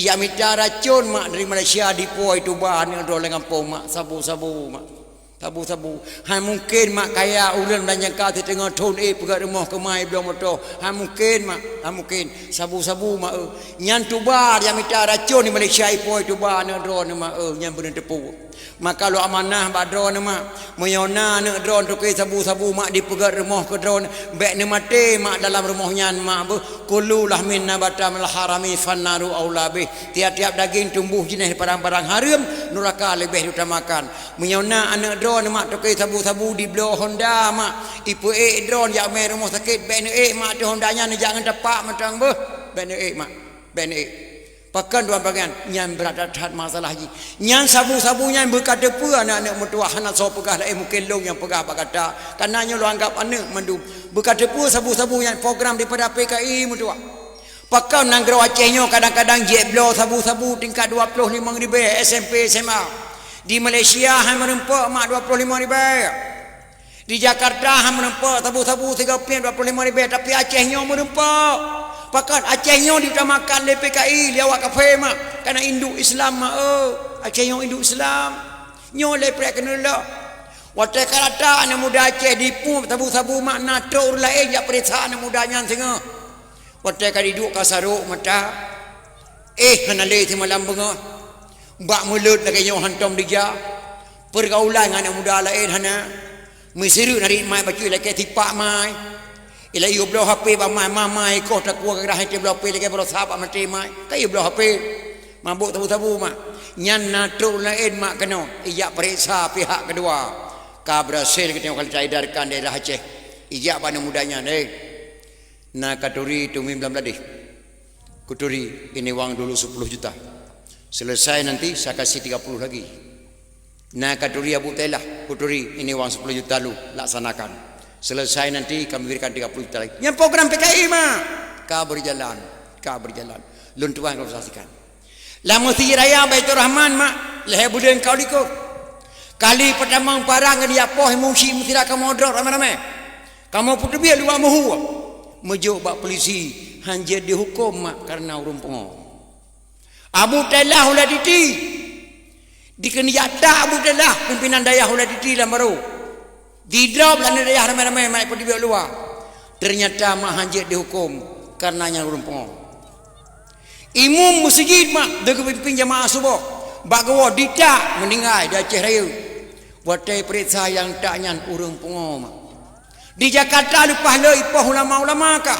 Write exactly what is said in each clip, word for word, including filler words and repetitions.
Jak mita racôn mak dari Malaysia, dipo i tuba aneuk droe lam gampông mak, sabu-sabu mak. Sabu-sabu. Hai mungken mak kaya ureueng dan nyangka siteungoh thon éh peugöt rumoh keumai bloe moto. Hai mungken mak, hai mungken. Sabu-sabu mak eu. Nyan tuba jak mita racôn di Malaysia, ipo i tuba aneuk droe mak eu, nyan beuneuteupeu. Maka lôn amanah bak droeneuh mak, meunyoe na aneuk droeneuh tokè sabu-sabu mak dipeugöt rumoh keu droeneuh, bèk neumaté mak dalam rumoh nyan mak beuh, kullu lahmin nabata minal harami fannaru aula bih. Tiap-tiap daging tumbuh jinéh barang-barang hareuem, nuraka leubeh diutamakan. Meunyoe na aneuk droeneuh mak tokè sabu-sabu dibloe honda mak, ipeuék droeneuh jak mé rumoh sakét, bèk neuék mak teuh honda nyan neujak ngon tapak mantong beuh, bèk neuék mak. Bèk neuék. Pakon dua bagian, nyan brat that-that masalah jih. Nyan sabu-sabu nyan beuka teupeue aneuk-aneuk meutuwah hana soe peugah laén, mungken lôn nyang peugah bak gata. Kareuna nyoe lôn anggab aneuk mandum. Beuka teupeue sabu-sabu nyan program daripada P K I meutuwah. Pakon nanggroe Aceh nyoe kadang-kadang jeuet bloe sabu-sabu tingkat dua ploh limong ribèe S M P S M A. Di Malaysia hai meureumpok mak dua ploh limong ribèe. Di Jakarta han meureumpok sabu-sabu sigoe piet dua ploh limong ribèe, tapi Aceh nyoe meureumpok. Pakon Aceh nyoe diutamakan lé P K I, lé awak kafé mak, kareuna induek Islam mak eu. Aceh nyoe induek Islam. Nyoe lé prek keuneulheueh. Watèe ka rata aneuk muda Aceh dipuék sabu-sabu mak na trok ureueng laén jak peuriksa aneuk muda nyan singoh. Watèe ka diduek ka sarok mata, éh hana lé simalam beungoh. Bak mulod lagèe nyoe hantom dija. Peurgaulan ngon aneuk muda laén hana. Meusireuk narit mai bacut ilakèe sipak mai. Ilakèe yue bloe H P bak mai, ma mai koh takue geurah, teuh bloe H P lagèe baroesa bak maté mai. Ka yue bloe H P. Mabök sabu-sabu mak. Nyan na trok laén mak keunoe. Ijak peuriksa pihak keudua. Ka beurhasil geutanyoe ka lheueh taedarkan daerah Aceh. Ijak bak aneuk muda nyan, éh. Na katuri tumin blam ladeh. Kuturi, ini uang dulu sepuluh juta. Selesai nanti saya kasih tiga puluh lagi. Na katuri Abu Tailah, kuturi, ini uang sepuluh juta lu, laksanakan. Selesai nanti kami berikan tiga puluh juta lagi. Nyan program P K I mak. Ka berjalan, ka berjalan. Lôn tuan kau saksikan. Lam Masjid Raya Baiturrahman mak, lhèe buleuen ka likot. Kali peutamong parang ngon diapoh musi meusira kamoe drop ramé-ramé. Kamoe peuteubiet luwa meuhu. Meujok bak polisi, han jeuet dihuköm mak kareuna ureueng pungo. Abu Tailah Ulèe Titi. Dikheun jak tak Abu Tailah, pimpinan dayah Ulèe Titi lam barô. Didrop lam dayah ramé-ramé mak peuteubiet luwa. Teunyata mak han jeuet dihuköm kareuna nyan ureueng pungo. Imum meuseujid mak deuh geupimpin jamaah suboh. Bak geuwoe ditak meuninggai di Aceh Rayeuk. Watèe peuriksa nyang tak nyan ureueng pungo mak. Di Jakarta leupah lé ipoh ulama-ulama ka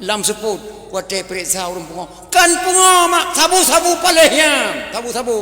lam seupôt. Watèe peuriksa ureueng pungo, kon pungo mak, sabu-sabu paléh nyan, sabu-sabu.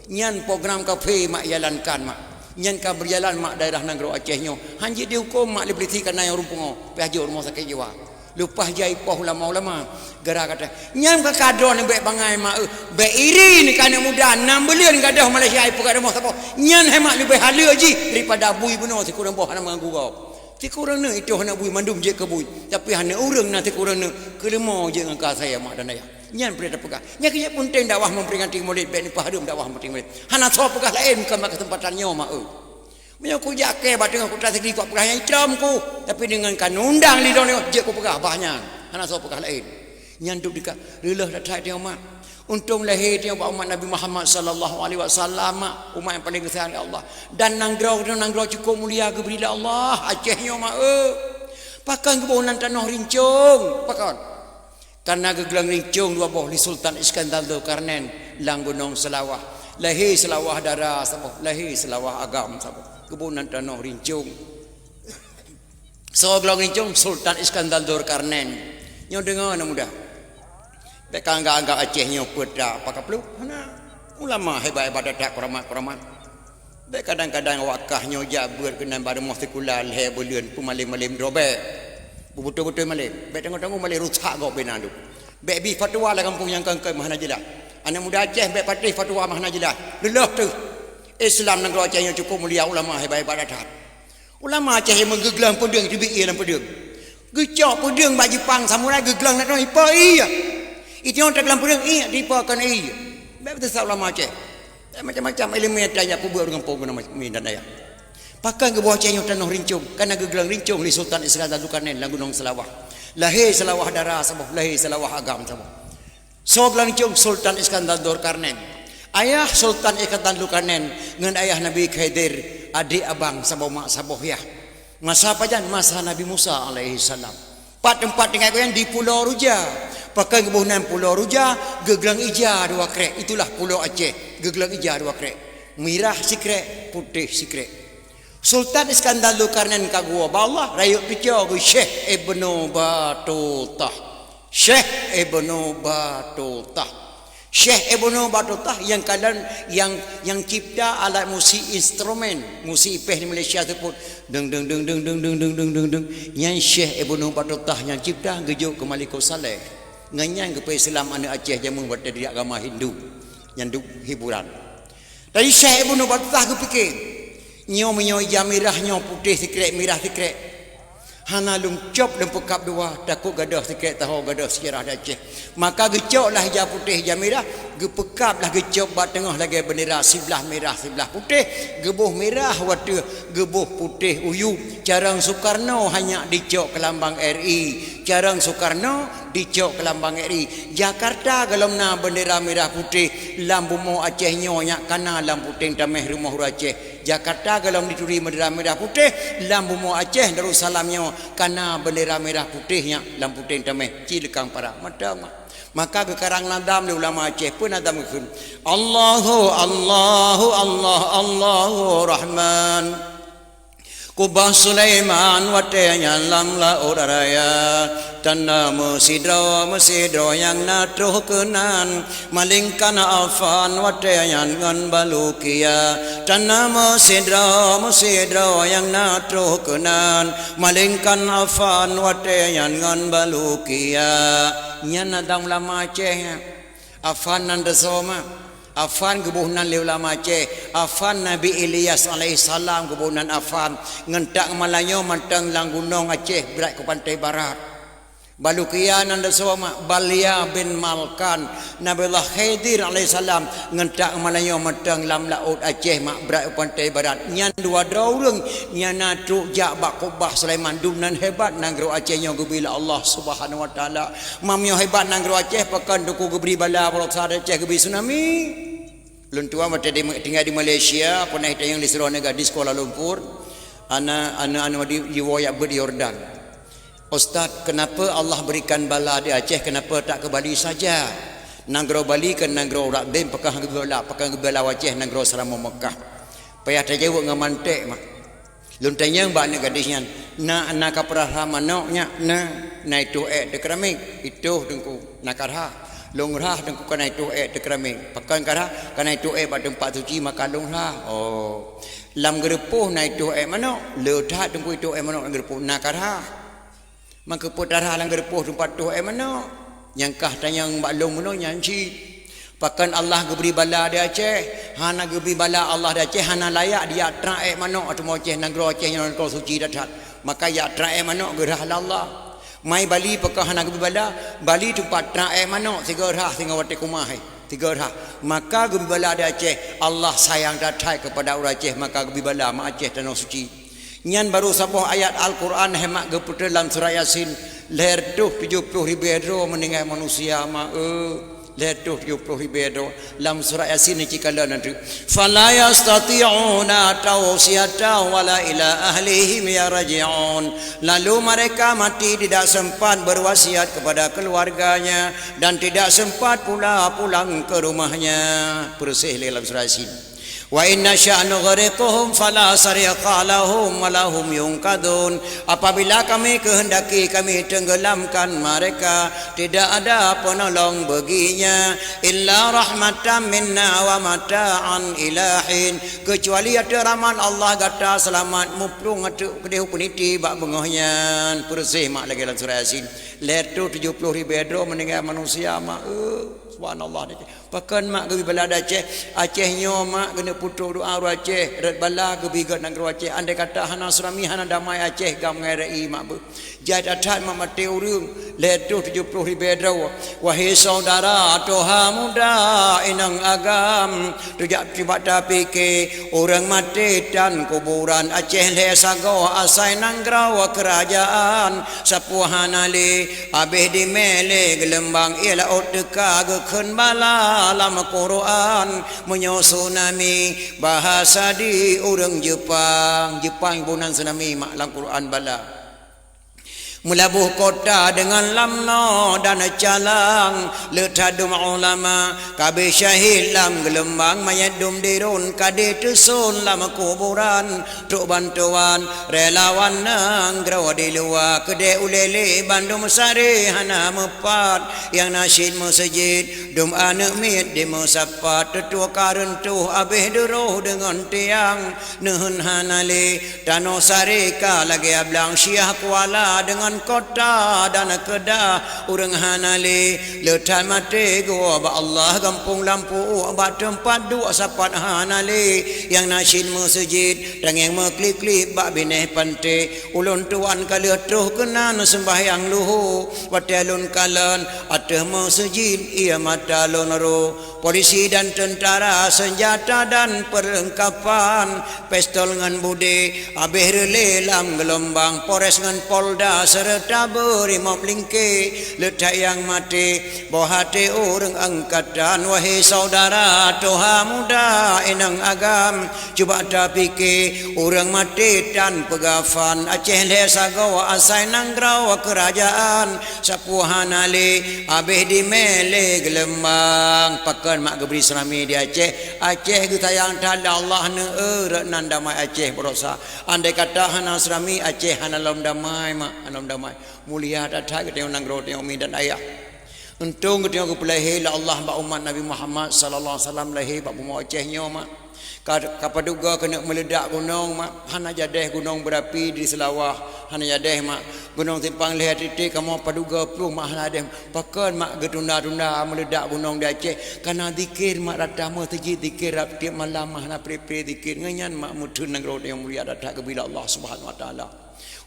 Nyan program kafé mak jalankan mak. Nyan ka beujalan mak daerah nanggroe Aceh nyoe. Han jeuet dihuköm mak lé polisi kareuna nyang ureueng pungo. Pih jok rumoh sakét jiwa. Leupah jai poh ulama-ulama. Gara kata, nyan ka kadroe bèk bangai mak eu. Bèk iri ni ka aneuk muda, nam buleuen gadôh Malaysia ipeugah rumoh saboh. Nyan hai mak leubeh haleue jih daripada bui bunoe sikureueng boh hana meuganggu gob. Sikureueng neuk itôh hana bui mandum jeuet keu bui. Tapi hana ureueng na sikureueng neuk keuleumô jeuet ngon ka saya mak dan ayah. Nyan peurintah peugah. Nyan keuh jeuet peunteng dakwah memperingati Maulid, bèk neupeuhareuem dakwah memperingati Maulid. Hana soe peugah laén bukan bak keuseumpatan nyoe mak eu. Meunyoe kujak keu bak teungoh kuta sigli kok peugah nyang itom ku, tapi deungon ka neundang lé droeneuh jeuet kupeugah bah nyan, hana soe peugah laén. Nyan duek dika, reuloh that-that teuma. Untông lahé teuma bak umat Nabi Muhammad sallallahu alaihi wasallam, umat nyang paleng geusayang lé Allah. Dan nanggroe, nanggroe cukôp mulia geubri lé Allah, Aceh nyoe ma eu. Pakon geuboh nan tanoh rincong, pakon? Kareuna geugleueng rincong dua boh lé Sultan Iskandar Zulkarnain lam Gunong Seulawah. Lahé Seulawah Dara saboh, lahé Seulawah Agam saboh. Geuboh nan tanoh rincong. Soe gleueng rincong? Sultan Iskandar Zulkarnain. Nyoe deungoe aneuk muda. Bèk ka anggap-anggap Aceh nyoe peuet dak pakapluh. Hana. Ulama hebat-hebat that-that, kuramat-kuramat. Bèk kadang-kadang awak kah nyoe jak beuet keunan bak rumoh sikula lhèe buleuen peumalém-malém droe bèk. Beubeutôi-beutôi malém. Bèk tanggong-tanggong malém rusak gob bina tu. Bèk bi fatwa lam gampông nyang kon-kon meuhana jeulaih. Aneuk muda Aceh bèk patéh fatwa meuhana jeulaih. Leuloh teuh. Islam nanggroe Aceh nyoe cukôp mulia, ulama hebat-hebat that-that. Ulama Aceh nyang meugeuglang peudeueng, teubiet ie lam peudeueng. Geucok peudeueng bak jipang samurai geuglang lam ipo ie. Iteueng teugeuglang peudeueng ie dipo kon ie. Bèk beuteusa ulama Aceh. Macam-macam ileumèe tajak peubeuet ureueng gampông guna mi dan dayah. Pakon geuboh Aceh nyoe tanoh rincong, kareuna geugleueng rincong lé Sultan Iskandar Zulkarnain lam Gunong Seulawah. Lahé Seulawah Dara saboh, lahé Seulawah Agam saboh. Soe geulanjong? Sultan Iskandar Dzulkarnain. Ayah Sultan Iskandar Dzulkarnain ngon ayah Nabi Khidir, adék abang saboh mak saboh yah. Masa pajan? Masa Nabi Musa alaihissalam. Pat teumpat tinggai gobnyan? Di Pulo Ruja. Pakon geuboh nan Pulo Ruja? Geugleueng ija dua krek. Itulah Pulo Aceh. Geugleueng ija dua krek. Mirah sikrek, putéh sikrek. Sultan Iskandar Dzulkarnain ka geuwoe bak Allah, rayeuk teucok geuh Syekh Ibnu Batutah. Syekh Ibnu Batutah. Syekh Ibnu Batutah nyang kalon, nyang, nyang cipta alat musik instrumen, musik ipeh di Malaysia teupot. Deng, deng, deng. Nyan Syekh Ibnu Batutah nyang cipta, geujok keu Malikussaleh. Ngon nyan geupeu-Islam aneuk Aceh jameun watèe di agama Hindu. Nyan duek hiburan. Tapi Syekh Ibnu Batutah geupike, "Nyoe meunyoe ija mirah, nyoe putéh sikrek, mirah sikrek. Hana lôn cop lôn peukab dua, takot gadôh sikrek taho, gadôh seujarah di Aceh." Maka geucok lah ija putéh, ija mirah, geupeukab lah, geucop bak teungoh lagèe beundera, siblah mirah, siblah putéh, geuboh mirah u ateueh, geuboh putéh u yup. Carông Sukarno hanya dicok keu lambang R I. Carông Sukarno dicok keu lambang R I. Jakarta gohlom na beundera mirah putéh, lam bumoe Aceh nyoe nyak ka na lam puténg tameh rumoh ureueng Aceh. Jakarta gohlom dituri beundera mirah putéh, lam bumoe Aceh Darussalam nyoe ka na beundera mirah putéh nyak lam puténg tameh. Ci leukang para mantong. Maka geukarang nadam lé ulama Aceh, peue nadam geukheun? Allahu, Allahu, Allah, Allahu Rahman. Kubah Sulaiman watèe nyan lam laôt raya, tan na meusidroe, meusidroe nyang na troh keunan, malaingkan Afan watèe nyan ngon Balukia. Tan na meusidroe, meusidroe nyang na troh keunan, malaingkan Afan watèe nyan ngon Balukia. Nyan na dang ulama Aceh nyan. Afan nan teusoe ma. Afan geuboh nan lé ulama Aceh. Afan Nabi Ilyas alaihissalam geuboh nan Afan. Ngon tak malanyoe mantong lam gunong Aceh brat keu pantai barat. Balukia nan teusoe ma, Balya bin Malkan. Nabiullah Khidir alaihissalam ngon tak malanyoe mantong lam laôt Aceh mak brat keu pantai barat. Nyan dua droe ureueng nyang na trok jak bak kubah Sulaiman. Dum nan hebat nanggroe Aceh nyoe geubri lé Allah Subhanahu wa Taala. Meunyoe hebat nanggroe Aceh, pakon Teungku geubri bala, baroesa Aceh geubri tsunami. Lôn tuan watèe di, tinggai di Malaysia, pernah tanyong di sidroe aneuk gadis Kuala Lumpur, aneuk, aneuk, aneuk di, jiwoe jak beuet Yordan. "Ustaz, kenapa Allah berikan bala di Aceh, kenapa tak ke Bali saja? Nanggroe Bali kan nanggroe urat bém, pakon geubri bala, pakon geubri bala u Aceh, nanggroe seuramoe Mekah." Payah tajaweueb ngon mantek mak. Lôn tanyong bak aneuk gadis nyan, "Na, na kapeurah rhah manok nyak?" "Na." "Na itôh ék teukeuraméng?" "Itôh, Teungku." "Na karhah?" "Lôn rhah, Teungku, ka na itôh ék teukeuraméng." "Pakon karhah?" "Ka na itôh ék bak teumpat suci, maka lôn rhah." "Oh. Lam geureupôh na itôh ék manok?" "Le that, Teungku, itôh ék manok lam geureupôh." "Na karhah?" "Maka peue tarhah lam geureupôh teumpat tôh ék manok?" "Nyang kah tanyong bak lôn meunoe nyan cit. Pakon Allah geubri bala di Aceh? Hana geubri bala Allah di Aceh, hana layak dijak trang ék manok ateueh Aceh, nanggroe Aceh nyoe nanggroe suci that-that. Maka jak trang ék manok geurhah lé Allah. Mai Bali pakon hana geubri bala? Bali teumpat trang ék manok, sigoe rhah singoh watèe keumah, eh, sigoe rhah. Maka geubri bala di Aceh, Allah sayang that-that keupada ureueng Aceh, maka geubri bala mak Aceh tanoh suci." Nyan barô saboh ayat Al-Qur'an hemat geupeutrön lam surat Yasin, lhèe reutôh tujoh ploh ribèe droe meuninggai manusia ma, eu, lhèe reutôh tujoh ploh ribèe droe. Lam surat Yasin nyan cit kalon na treuk, "Fala yastati'una tausiyatan wala ila ahlihim yarji'un." Lalu mereka mati tidak sempat berwasiat kepada keluarganya dan tidak sempat pula pulang ke rumahnya. Peureuseh lé lam surat Yasin. "Wa in nasya' nughriqhum fala sarikha lahum wa lahum yunqadhun." Apabila Kami kehendaki, Kami tenggelamkan mereka, tidak ada penolong baginya, illa rahmatan minna wa mata'an ila hin, kecuali ateueh rahmat Allah gata seulamat muplong ateueh keudeh u peuniti bak beungoh nyan. Peureuseh mak lagèe lam surat Yasin. Lhèe reutôh tujoh ploh ribèe droe meuninggai manusia mak, eu, subhanallah. Pakon mak geubi bala di Aceh? Aceh nyoe mak keuneuk putôh doa ureuëng Aceh, rot bala geubi gét nanggroe Aceh. Andai kata hana tsunami, hana damai Aceh, GAM ngon RI mak beuh. Jai that-that mak maté ureuëng, lhée reutôh tujoh ploh ribée droe. Wahai syedara, tuha muda, inong agam, tujak cuba tapike, ureuëng maté tan kuburan. Aceh lhée sagoe asai nanggroe keurajeuen, sapeue hana lé, abéh dimé lé geulumbang, ie laôt teuka geukheun bala lam Quran. Meunyoe tsunami, bahasa di ureuëng Jeupang, Jeupang bunan tsunami mak lam Quran bala. Meulaboh kota deungon lam noe dan calang, le that dum ulama ka abéh syahid lam geulumbang, manyét dum dirun ka diteusôn lam kuburan. Trok bantuan relawan nanggroe di luwa, keudeh ulée lé bandum sare hana meupat, nyang na cit meuseujid dum aneuëk miet dimeusapat, teutoe ka reuntoh abéh duroh deungon tiang. Neuheun hana lé, tanoh sare ka lagée blang, Syiah Kuala deungon kota dan Kedah ureuëng hana lé. Le that maté goe bak Allah, gampông lam puôk bak teumpat duek sapat hana lé, nyang na cit meuseujid tangieng meuklip-klip bak binéh panté. Ulôn tuan ka lheueh troh keunan seumbahyang luho, watée lôn kalon ateueh meuseujid ie mata lôn ro. Polisi dan teuntara, seunjata dan peurlengkapan, pistol ngon bude, abéh reulée lam geulumbang, Polres ngon Polda seureuta beurimop lingke. Le that nyang maté boh até ureuëng angkatan. Wahai syedara, tuha muda, inong agam, cuba tapike, ureuëng maté tan peukafan. Aceh lhée sagoe asai nanggroe keurajeuen, sapeue hana lé, abéh dimé lé geulumbang. Pakon mak geubri tsunami di Aceh? Aceh geusayang that lé Allah, neueu rot nan damai Aceh baroesa. Andai kata hana tsunami, Aceh hana lom damai mak, hana lom damai. Mulia that-that geutanyoe nanggroe tanyoe, umi dan ayah. Untông geutanyoe geupeulahé lé Allah bak umat Nabi Muhammad sallallahu alaihi wasallam, lahé bak bumoe Aceh nyoe mak. Ka, ka padub goe keuneuk meuleudak gunong mak, hana jadeh gunong beurapi di Seulawah, hana jadeh mak. Gunong Simpang Lhée tiek-tiek kamoe padub goe plueng mak, hana jadeh. Pakon mak geutunda-tunda meuleudak gunong di Aceh? Kana zikir mak, rata meuseujid zikir rab tiep malam mak, hana pré-pré zikir. Ngon nyan mak meutheun nanggroe tanyoe mulia that-that geubri lé Allah Subhanahu wa Taala.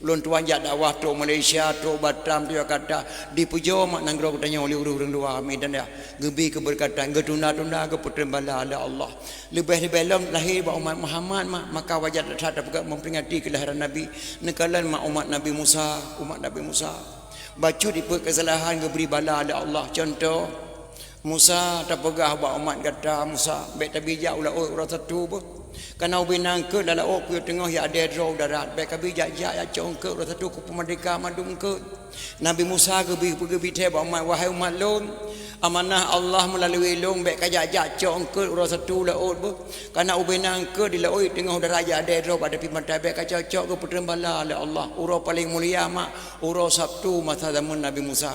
Ulôn tuan jak dakwah trok Malaysia, trok Batam, trok Jakarta, dipeujoe mak nanggroe geutanyoe lé ureuëng-ureuëng luwa, umi dan ayah. Geubi keubeureukatan, geutunda-tunda, geupeuteun bala lé Allah. Leubeh-leubeh lom lahé bak umat Muhammad mak, maka wajar that-that tapeugah memperingati kelahiran Nabi. Neukalon mak umat Nabi Musa, umat Nabi Musa. Bacut jipeubuet keusalahan geubri bala lé Allah. Cuntoh, Musa tapeugah bak umat gata, Musa, bék tabijak u laôt uroe satu beuh. Kana ubé na eungkôt lam laôt kuyue teungoh jak adée droe u darat, bék kabijak jak, jak cok eungkôt uroe satu, kupeumeurdeka mandum eungkôt. Nabi Musa geubi, geubi thée bak umat, wahai umat lôn, amanah Allah meulalui lôn, bék kajak-jak cok eungkôt uroe satu u laôt beuh. Kana ubé na eungkôt di laôt teungoh u darat jak adée droe bak teumpat mata, bék kacok-cok, geupeuteun bala lé Allah. Uroe paleng mulia mak, uroe Sabtu masa zaman Nabi Musa.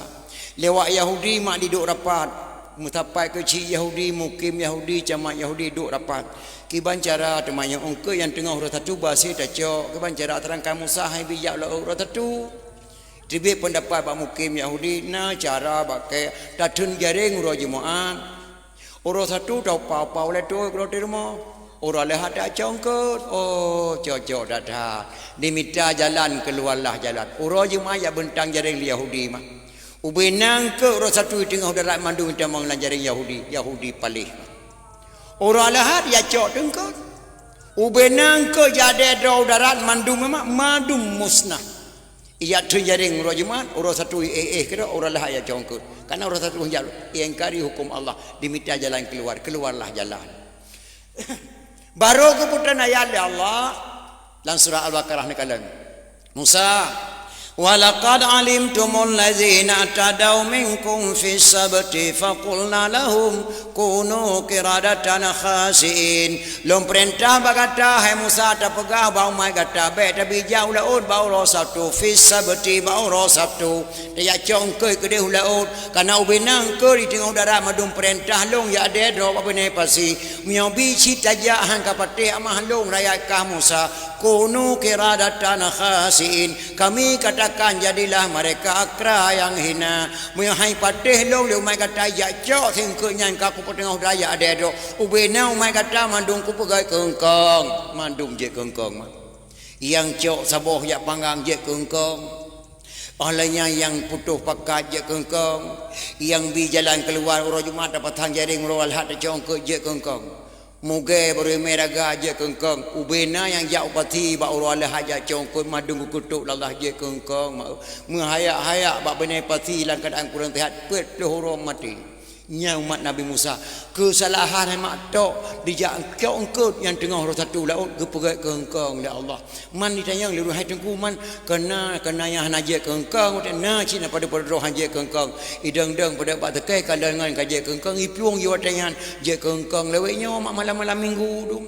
Lewat Yahudi mak diduek rapat. Meusapat keu chik Yahudi, mukim Yahudi, camat Yahudi duek rapat. Kiban cara teuma nyoe eungkôt nyang teungoh uroe satu bah hase tacok? Kiban cara, seudangkan Musa han bijak u laôt uroe satu? Teubiet peundapat bak mukim Yahudi, na cara bak kée tatheun jaréng uroe Jumat. Uroe satu taupa-upa ulée tuwoe keudroe rumoh. Uroe Aleuhat tacok eungkôt. Oh, cocok that-that. Dimita jalan, keuluwarlah jalan. Uroe Jumat jak beuntang jaréng lé Yahudi mak. Ubé na eungkôt uroe satu teungoh darat mandum tamong lam jaréng Yahudi, Yahudi paléh. Uroe Aleuhat jak cok teungkôt. Ubé na eungkôt jak adée droe u darat mandum, memang mandum musnah. Ijak theun jaréng uroe Jumat, uroe satu éh-éh keudroe, uroe Aleuhat jak cok eungkôt. Karena uroe satu jak iingkari huköm Allah, dimita jalan keuluwar, keuluwarlah jalan. Barô geupeuteun ayat lé Allah lam surah Al-Baqarah neukalon. Musa, "Wa laqad alimtumul ladzina i'tadaw minkum fis sabti faqulna lahum kunu qiradatan khasi'in." Lôn peurintah bak gata, hai Musa, tapeugah bak umat gata, bék tabijak u laôt bak uroe Sabtu, fis sabti, bak uroe Sabtu. Tajak cok eungkôt keudeh u laôt, karena ubé na eungkôt di teungoh darat mandum peurintah lôn jak adée droe bak binéh pasi. Meunyoe bi cit tajak han ka patéh amah lôn rakyat kah Musa, kunu qiradatan khasi'in. Kami ka akan jadilah mereka akra yang hina. Meunyoe han patéh lôn lé umat gata, jak cok singkeut nyan ka kupeuteungoh dayah adée droe. Ubena umat gata mandum kupeugét keu eungkong, mandum jeuet keu eungkong, mak. Nyang cok saboh jak panggang jeuet keu eungkong. Óh lheueh nyan nyang putôh pakat jeuet keu eungkong. Nyang bi jalan keuluwa uroe Jumat tapasang jaréng, uroe Ahad tacok eungkôt jeuet keu eungkong. Mugée barô imé raga jeuet keu eungkong. Ubena nyang jak u pasi bak uroe Ahad jak cok eungkôt mandum geukutôk lé Allah jeuet keu eungkong. Meuhayak-hayak bak binéh pasi lam keuadaan kureueng seuhat peuet ploh uroe maté. Nyan umat Nabi Musa, keusalahan hai mak tok, dijak cok eungkôt nyang teungoh rot satu laôt geupeugét keu eungkong lé Allah. Man jitanyong lé ureuëng, "Hai Teungku, man keuna, keuna nyang hana jeuet keu eungkong, na cit na padub-padub droe hana jeuet keu eungkong. Idong-dong padub bak teukai kalon ngon ka jeuet keu eungkong, iplueng jiwatée nyan jeuet keu eungkong lawét nyoe mak malam-malam minggu dum."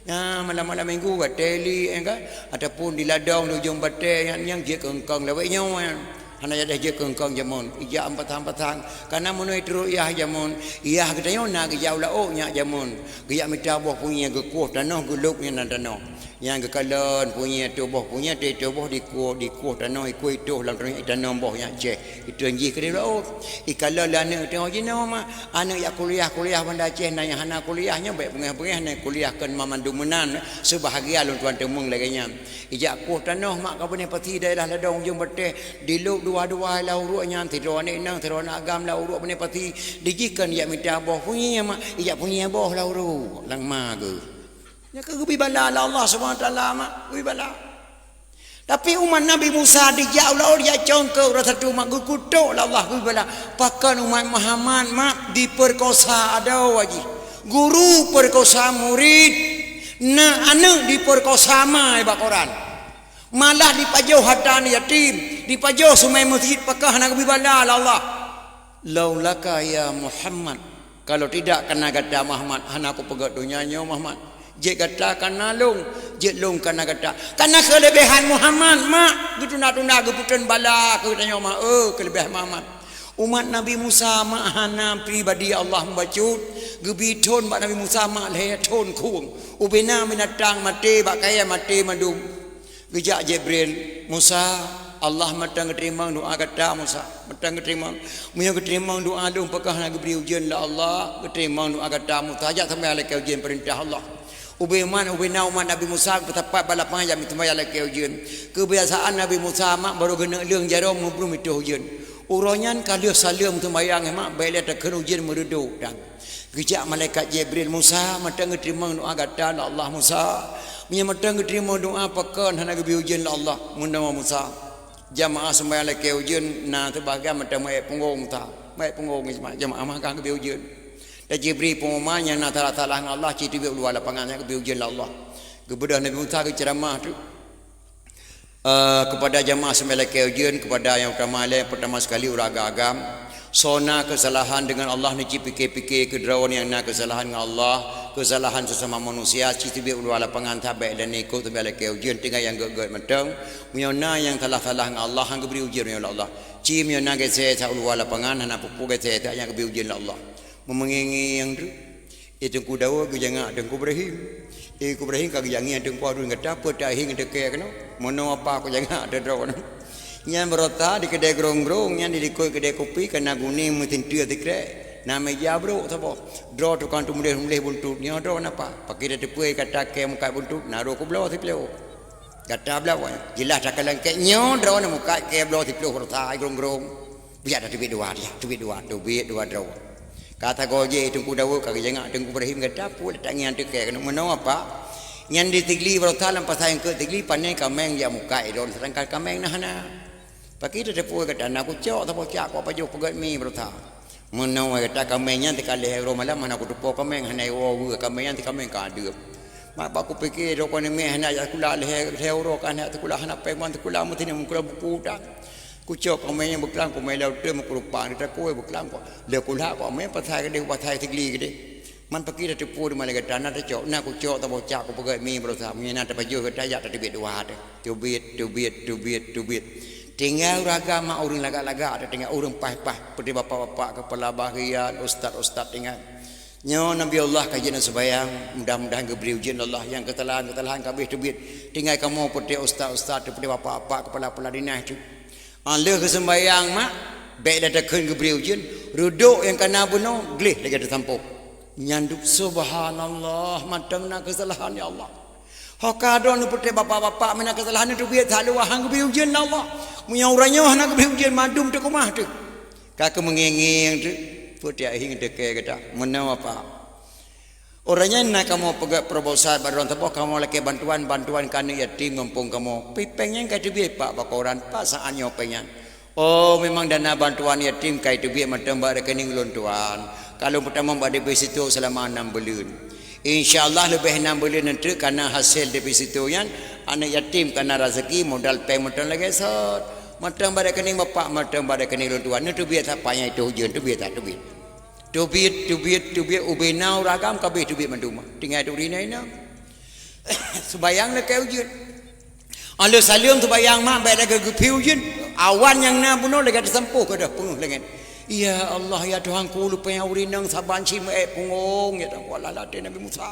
Nyan malam-malam minggu watée li, eh, kan? Ataupun di ladong di ujong batée nyan nyang jeuet keu eungkong lawét nyoe nyan. Hana yadeh jeuet keu eungkong jameun, ijak ampatang-patang. Kana meunui trok yah jameun, yah geutanyoe na geujak u laôt nyak jameun. Geujak mita boh punyie geukueh tanoh geulôb nyan lam tanoh. Nyang geukalon punyie tuboh punyie teutuboh dikueh, dikueh tanoh ikueh itoh lam tanoh itanom boh nyak ceh. Itu jih keu di laôt. Ikalon lé aneuëk teungoh jinoe ma. Aneuëk jak kuliah-kuliah Banda Aceh, na nyang hana kuliah nyoe bék beungéh-beungéh na kuliah keu mandum meunan. Seubahagian lôn tuan teumeung lagée nyan. Ijak kueh tanoh mak ka binéh pasi daerah ladong ujong batée, dilôb dua-dua lam uruek nyan, sidroe aneuk inong, sidroe aneuk agam lam uruek binéh pasi, dijih kon ijak mita boh punyie mak, ijak punyie boh lam uruek, lam ma geuh. Nyan ka geubi bala lé Allah Subhanahu Wa Taala mak, geubi bala. Tapi umat Nabi Musa dijak u laôt dijak cok eungkôt uroe satu mak geukutôk lé Allah geubi bala. Pakon umat Muhammad mak dipeurkosa adoe jih. Guru peurkosa murit, na aneuëk dipeurkosa ma bak koran. Malah dipajoh hareuta yatim, dipajoh sumai meuseujid pakon hana geubi bala lé Allah. Laulaka ya Muhammad, kalau tidak karena gata Muhammad, hana kupeugét donya nyoe Muhammad. Jeuet gata karena lôn, jeuet lôn karena gata. Karena keuleubehan Muhammad mak geutunda-tunda geupeuteun bala keu geutanyoe mak, eh, keuleubehan Muhammad. Umat Nabi Musa mak hana pribadi Allah mubacut, geubi thon bak Nabi Musa mak lhée thon khueng. Ubena binatang maté bak kayée maté mandum. Geujak Jibril, "Musa, Allah mantong geuteurimong doá gata Musa, mantong geuteurimong. Meunyoe geuteurimong doá lôn pakon hana geubri ujeuen lé Allah, geuteurimong doá gata Musa, jak seumayang lakée ujeuen peurintah Allah." Ubé umat, ubé na umat Nabi Musa geupeusapat bak lapangan jak seumayang lakée ujeuen. Keubiasaan Nabi Musa mak barô geuneuk leueng jaroe meubruem itôh ujeuen. Uroe nyan ka lheueh saleuem seumayang mak bék lé takheun ujeuen meureudok dan Geujak malaikat Jibril, "Musa, mantong geuteurimong doá gata lé Allah Musa. Meunyoe mantong geuteurimong doá, pakon hana geubri ujeuen lé Allah?" Meunoe Musa. Jamaah seumayang lakée ujeuen na seubagian mantong meuék punggong Musa. Meuék punggong jamaah mah ka geubri ujeuen. Dan Jibril pengumuman nyang na salah-salah ngon Allah, ci teubiet u luwa lapangan nyang geubri ujeuen lé Allah. Geubeudôh Nabi Musa geuceuramah tu. Eh, kepada jamaah seumayang lakée ujeuen, kepada nyang utama lé, pertama sekali ureuëng agam-agam, soe na keusalahan deungon Allah neuci pike-pike keu droe nyang na keusalahan ngon Allah, keusalahan sesama manusia, ci teubiet u luwa lapangan sabé lé neukôt seumayang lakée ujeuen tinggai nyang gét-gét mantong. Meunyoe na nyang salah-salah ngon Allah, han geubri ujeuen lé Allah. Ci meunyoe na geusé sa u luwa lapangan, hana peue-peue geusé sa nyang geubri ujeuen lé Allah. Meumeungieng-ngieng tu. Eh, Teungku Daud geujangak Teungku Ibrahim. Eh, Teungku Ibrahim ka geujangak Teungku Harun gata peue tahieng teuke keunoe. Meunoe apa kujangak teu droe keunoe. Nyan beurota di keudée grong-grong, nyan di likot keudée kupi, kana gunéng meusinteue sikrek. Na meja brok saboh. Droe tukang teumuléh-muléh buntut. Nyoe droe napa? Pakri tateupeue gata kée mukat buntut, na droe kubloe siploh. Gata bloe, jeulaih takalon kée nyoe droe mukat kée bloe siploh beurota grong-grong. Bijak dah teubiet dua dia, teubiet dua, teubiet dua droe. Ka sagoe jih Teungku Daud ka geujangak Teungku Ibrahim gata peue tangieng teuke keunoe meunoe apa? Nyan di Sigli beurota lam pasai eungkôt Sigli pané kaméng jak mukat droe, sedangkan kaméng na hana. Pakri tateupeue gata na kucok saboh cak kok pajoh peugét mi beurota. Meunoe gata kaméng nyan teuka lhée uroe malam hana kuteupeue kaméng hana iwoe weue kaméng nyan teuka kaméng ka adeueb. Mak bak kupike droe kon mé hana jak sikula lhée, lhée uroe ka hana sikula hana péng ban sikula meusinan meukula buku tan. Kucok kaméng nyang beuklang kumai lam uteuen meukurupan di takue beuklang kok. Lé kulah kok mé pasai keudeh pasai Sigli keudeh. Man pakri tateupeue di malée gata na tacok, na kucok saboh cak kupeugét mi beurota meunyoe na tapajoh gata jak tateubiet dua teuh. Teubiet, teubiet, teubiet, teubiet. Tinggai ureuëng agam mak ureuëng lagak-lagak teuh tinggai ureuëng paih-paih peuti bapak-bapak keupala bahagian ustaz-ustaz tinggai. Nyoe Nabi Allah ka jeuet seumayang, mudah-mudahan geubri ujeuen Allah nyang keusalahan-keusalahan ka abéh teubiet. Tinggai kamoe peuti ustaz-ustaz teuh peuti bapak-bapak keupala-keupala dinas teuh. Ah, lheueh geuseumbahyang mak, bèk lé takheun geubri ujeuen, reudok nyang ka na bunoe gleh lagèe teusampôh. Nyan duek, subhanallah, mantong na keusalahan, ya Allah. Ho ka droeneuh peutrép bapak-bapak meunan keusalahan, neuteubiet that luwah han geubri ujeuen lé Allah. Meunyoe uroe nyoe hana geubri ujeuen, mandum teukeumah teuh. Ka keumeungieng-ngieng teuh, peue tiak hieng teuke gata. Meunoe apa? Uroe nyan na kamoe peugöt proposal bak droen saboh, kamoe lakèe bantuan, bantuan keu aneuk yatim gampông kamoe. Pi pèng nyan ka teubiet pak bak koran, pat saát nyoe pèng nyan. Oh, memang dana bantuan yatim ka teubiet mantong bak rekening ulôn tuan. Ka lôn peutamong bak deposito seulama nam buleuen. Insya Allah leubeh nam buleuen nyan treuk ka na hasé deposito nyan, aneuk yatim ka na raseuki, modal pèng mantong lagèe sot. Mantong bak rekening bapak, mantong bak rekening ulôn tuan. Neuteubiet that panyang itu ujeuen, teubiet that, teubiet. Teubiet, teubiet, teubiet, ubé na ureueng agam ka abéh teubiet mandum. Tinggai turi na inong. Seubayang lakèe ujeuen. Alheuh saleuem seubayang mak, bèk lagèe geuphi ujeuen. Awan nyang na bunoe lagèe teusampôh keudeh peungeuh langèt. Ya Allah, ya Tuhanku, lupée ureueng inong saban cit meu-ék punggong, ya Tuhanku, Allah latée Nabi Musa.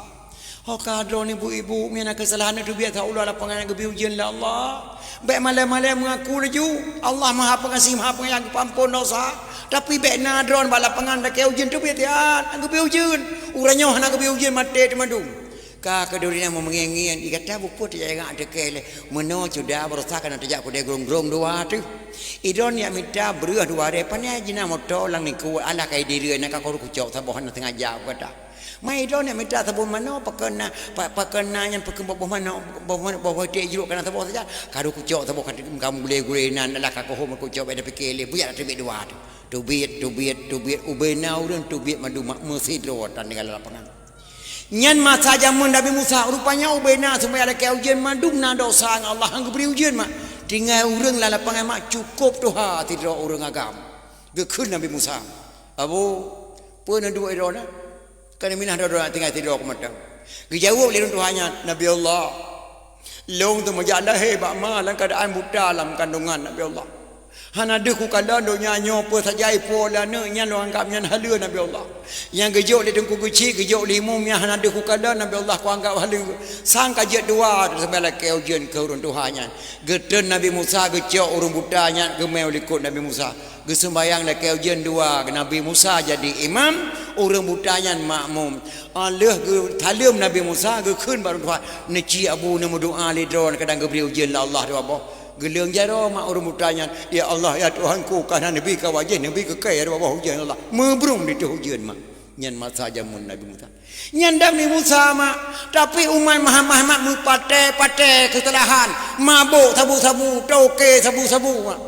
Ho ka droeneuh ibu-ibu, meunyo na keusalahan neuteubiet that u luwa lapangan nyang geubri ujeuen lé Allah. Bèk malèe-malèe meungaku laju. Allah Maha Pengasih, Maha Penyayang, Geupampôn dosa. Tapi bèk na droeneuh bak lapangan lakèe ujeuen, teubiet that, hana geubri ujeuen. Uroe nyoe hana geubri ujeuen, maté teumandum. Ka keuduri na meungieng-ngieng, di gata bukon teujaga teuke lé. Meunoe cuda baroesa kana teujak keudè grong-grong dua teuh. Idon jak mita breueh dua ré, pane jina moto lam ningku, alah kai direu na ka karu kucok saboh hana sengaja gata. Mai droeneuh mita sabon manoe, pakon na, pa-, pakon na nyan pakon boh-boh manoe, boh manoe, boh-boh iték jruk kana saboh saja. Karu kucok saboh ka kamu gulé-gulé nan, alah ka kohom kucok bèk tapike lé, buyak teubiet dua tu. Teubiet, teubiet, teubiet, ubé na ureueng teubiet mandum mak meusidroe tan tinggai lam lapangan. Nyan masa jameun Nabi Musa, rupanya ubé na seumayang lakèe ujeuen mandum na dosa ngon Allah han geubri ujeuen mak. Tinggai ureueng lam lapangan mak cukôp tuha sidroe ureueng agam. Geukheun Nabi Musa, "Abu, peue neuduek droeneuh?" Ka neuminah droe-droe tinggai sidroe keu mantong. Geujaweueb lé ureueng tuha nyan, "Nabi Allah, lôn teuma jak lahé bak ma lam keuadaan buta lam kandongan, Nabi Allah. Hana deuh kukalon donya nyoe, peue saja ipo lé aneuk nyan lôn anggab nyan haleue, Nabi Allah. Nyang geujok lé Teungku Geuchik, geujok lé Imum nyan hana deuh kukalon, Nabi Allah, kuanggab haleue. Sang ka jeuet dua teuseumayang lakèe ujeuen keu ureueng tuha nyan." Geutreun Nabi Musa geucok ureueng buta nyan geumè u likot Nabi Musa. Geuseumayang lakèe ujeuen dua, Nabi Musa jadi imam, ureueng buta nyan makmum. Ah, lheueh geusaleuem Nabi Musa, geukheun bak ureueng tuha, "Neuci Abu neumeudoa lé droeneuh kadang geubri ujeuen lé Allah dua boh." Geuleueng jaroe mak ureueng buta nyan, "Ya Allah, ya Tuhanku, ka na neubi ka wajéh, neubi keu kèe dua boh ujeuen Allah." Meubrung ditoh ujeuen mak. Nyan masa jameun Nabi Musa. Nyan Nabi Musa mak, tapi umat Muhammad mak meupatéh-patéh keusalahan, mabök sabu-sabu, toke sabu-sabu mak.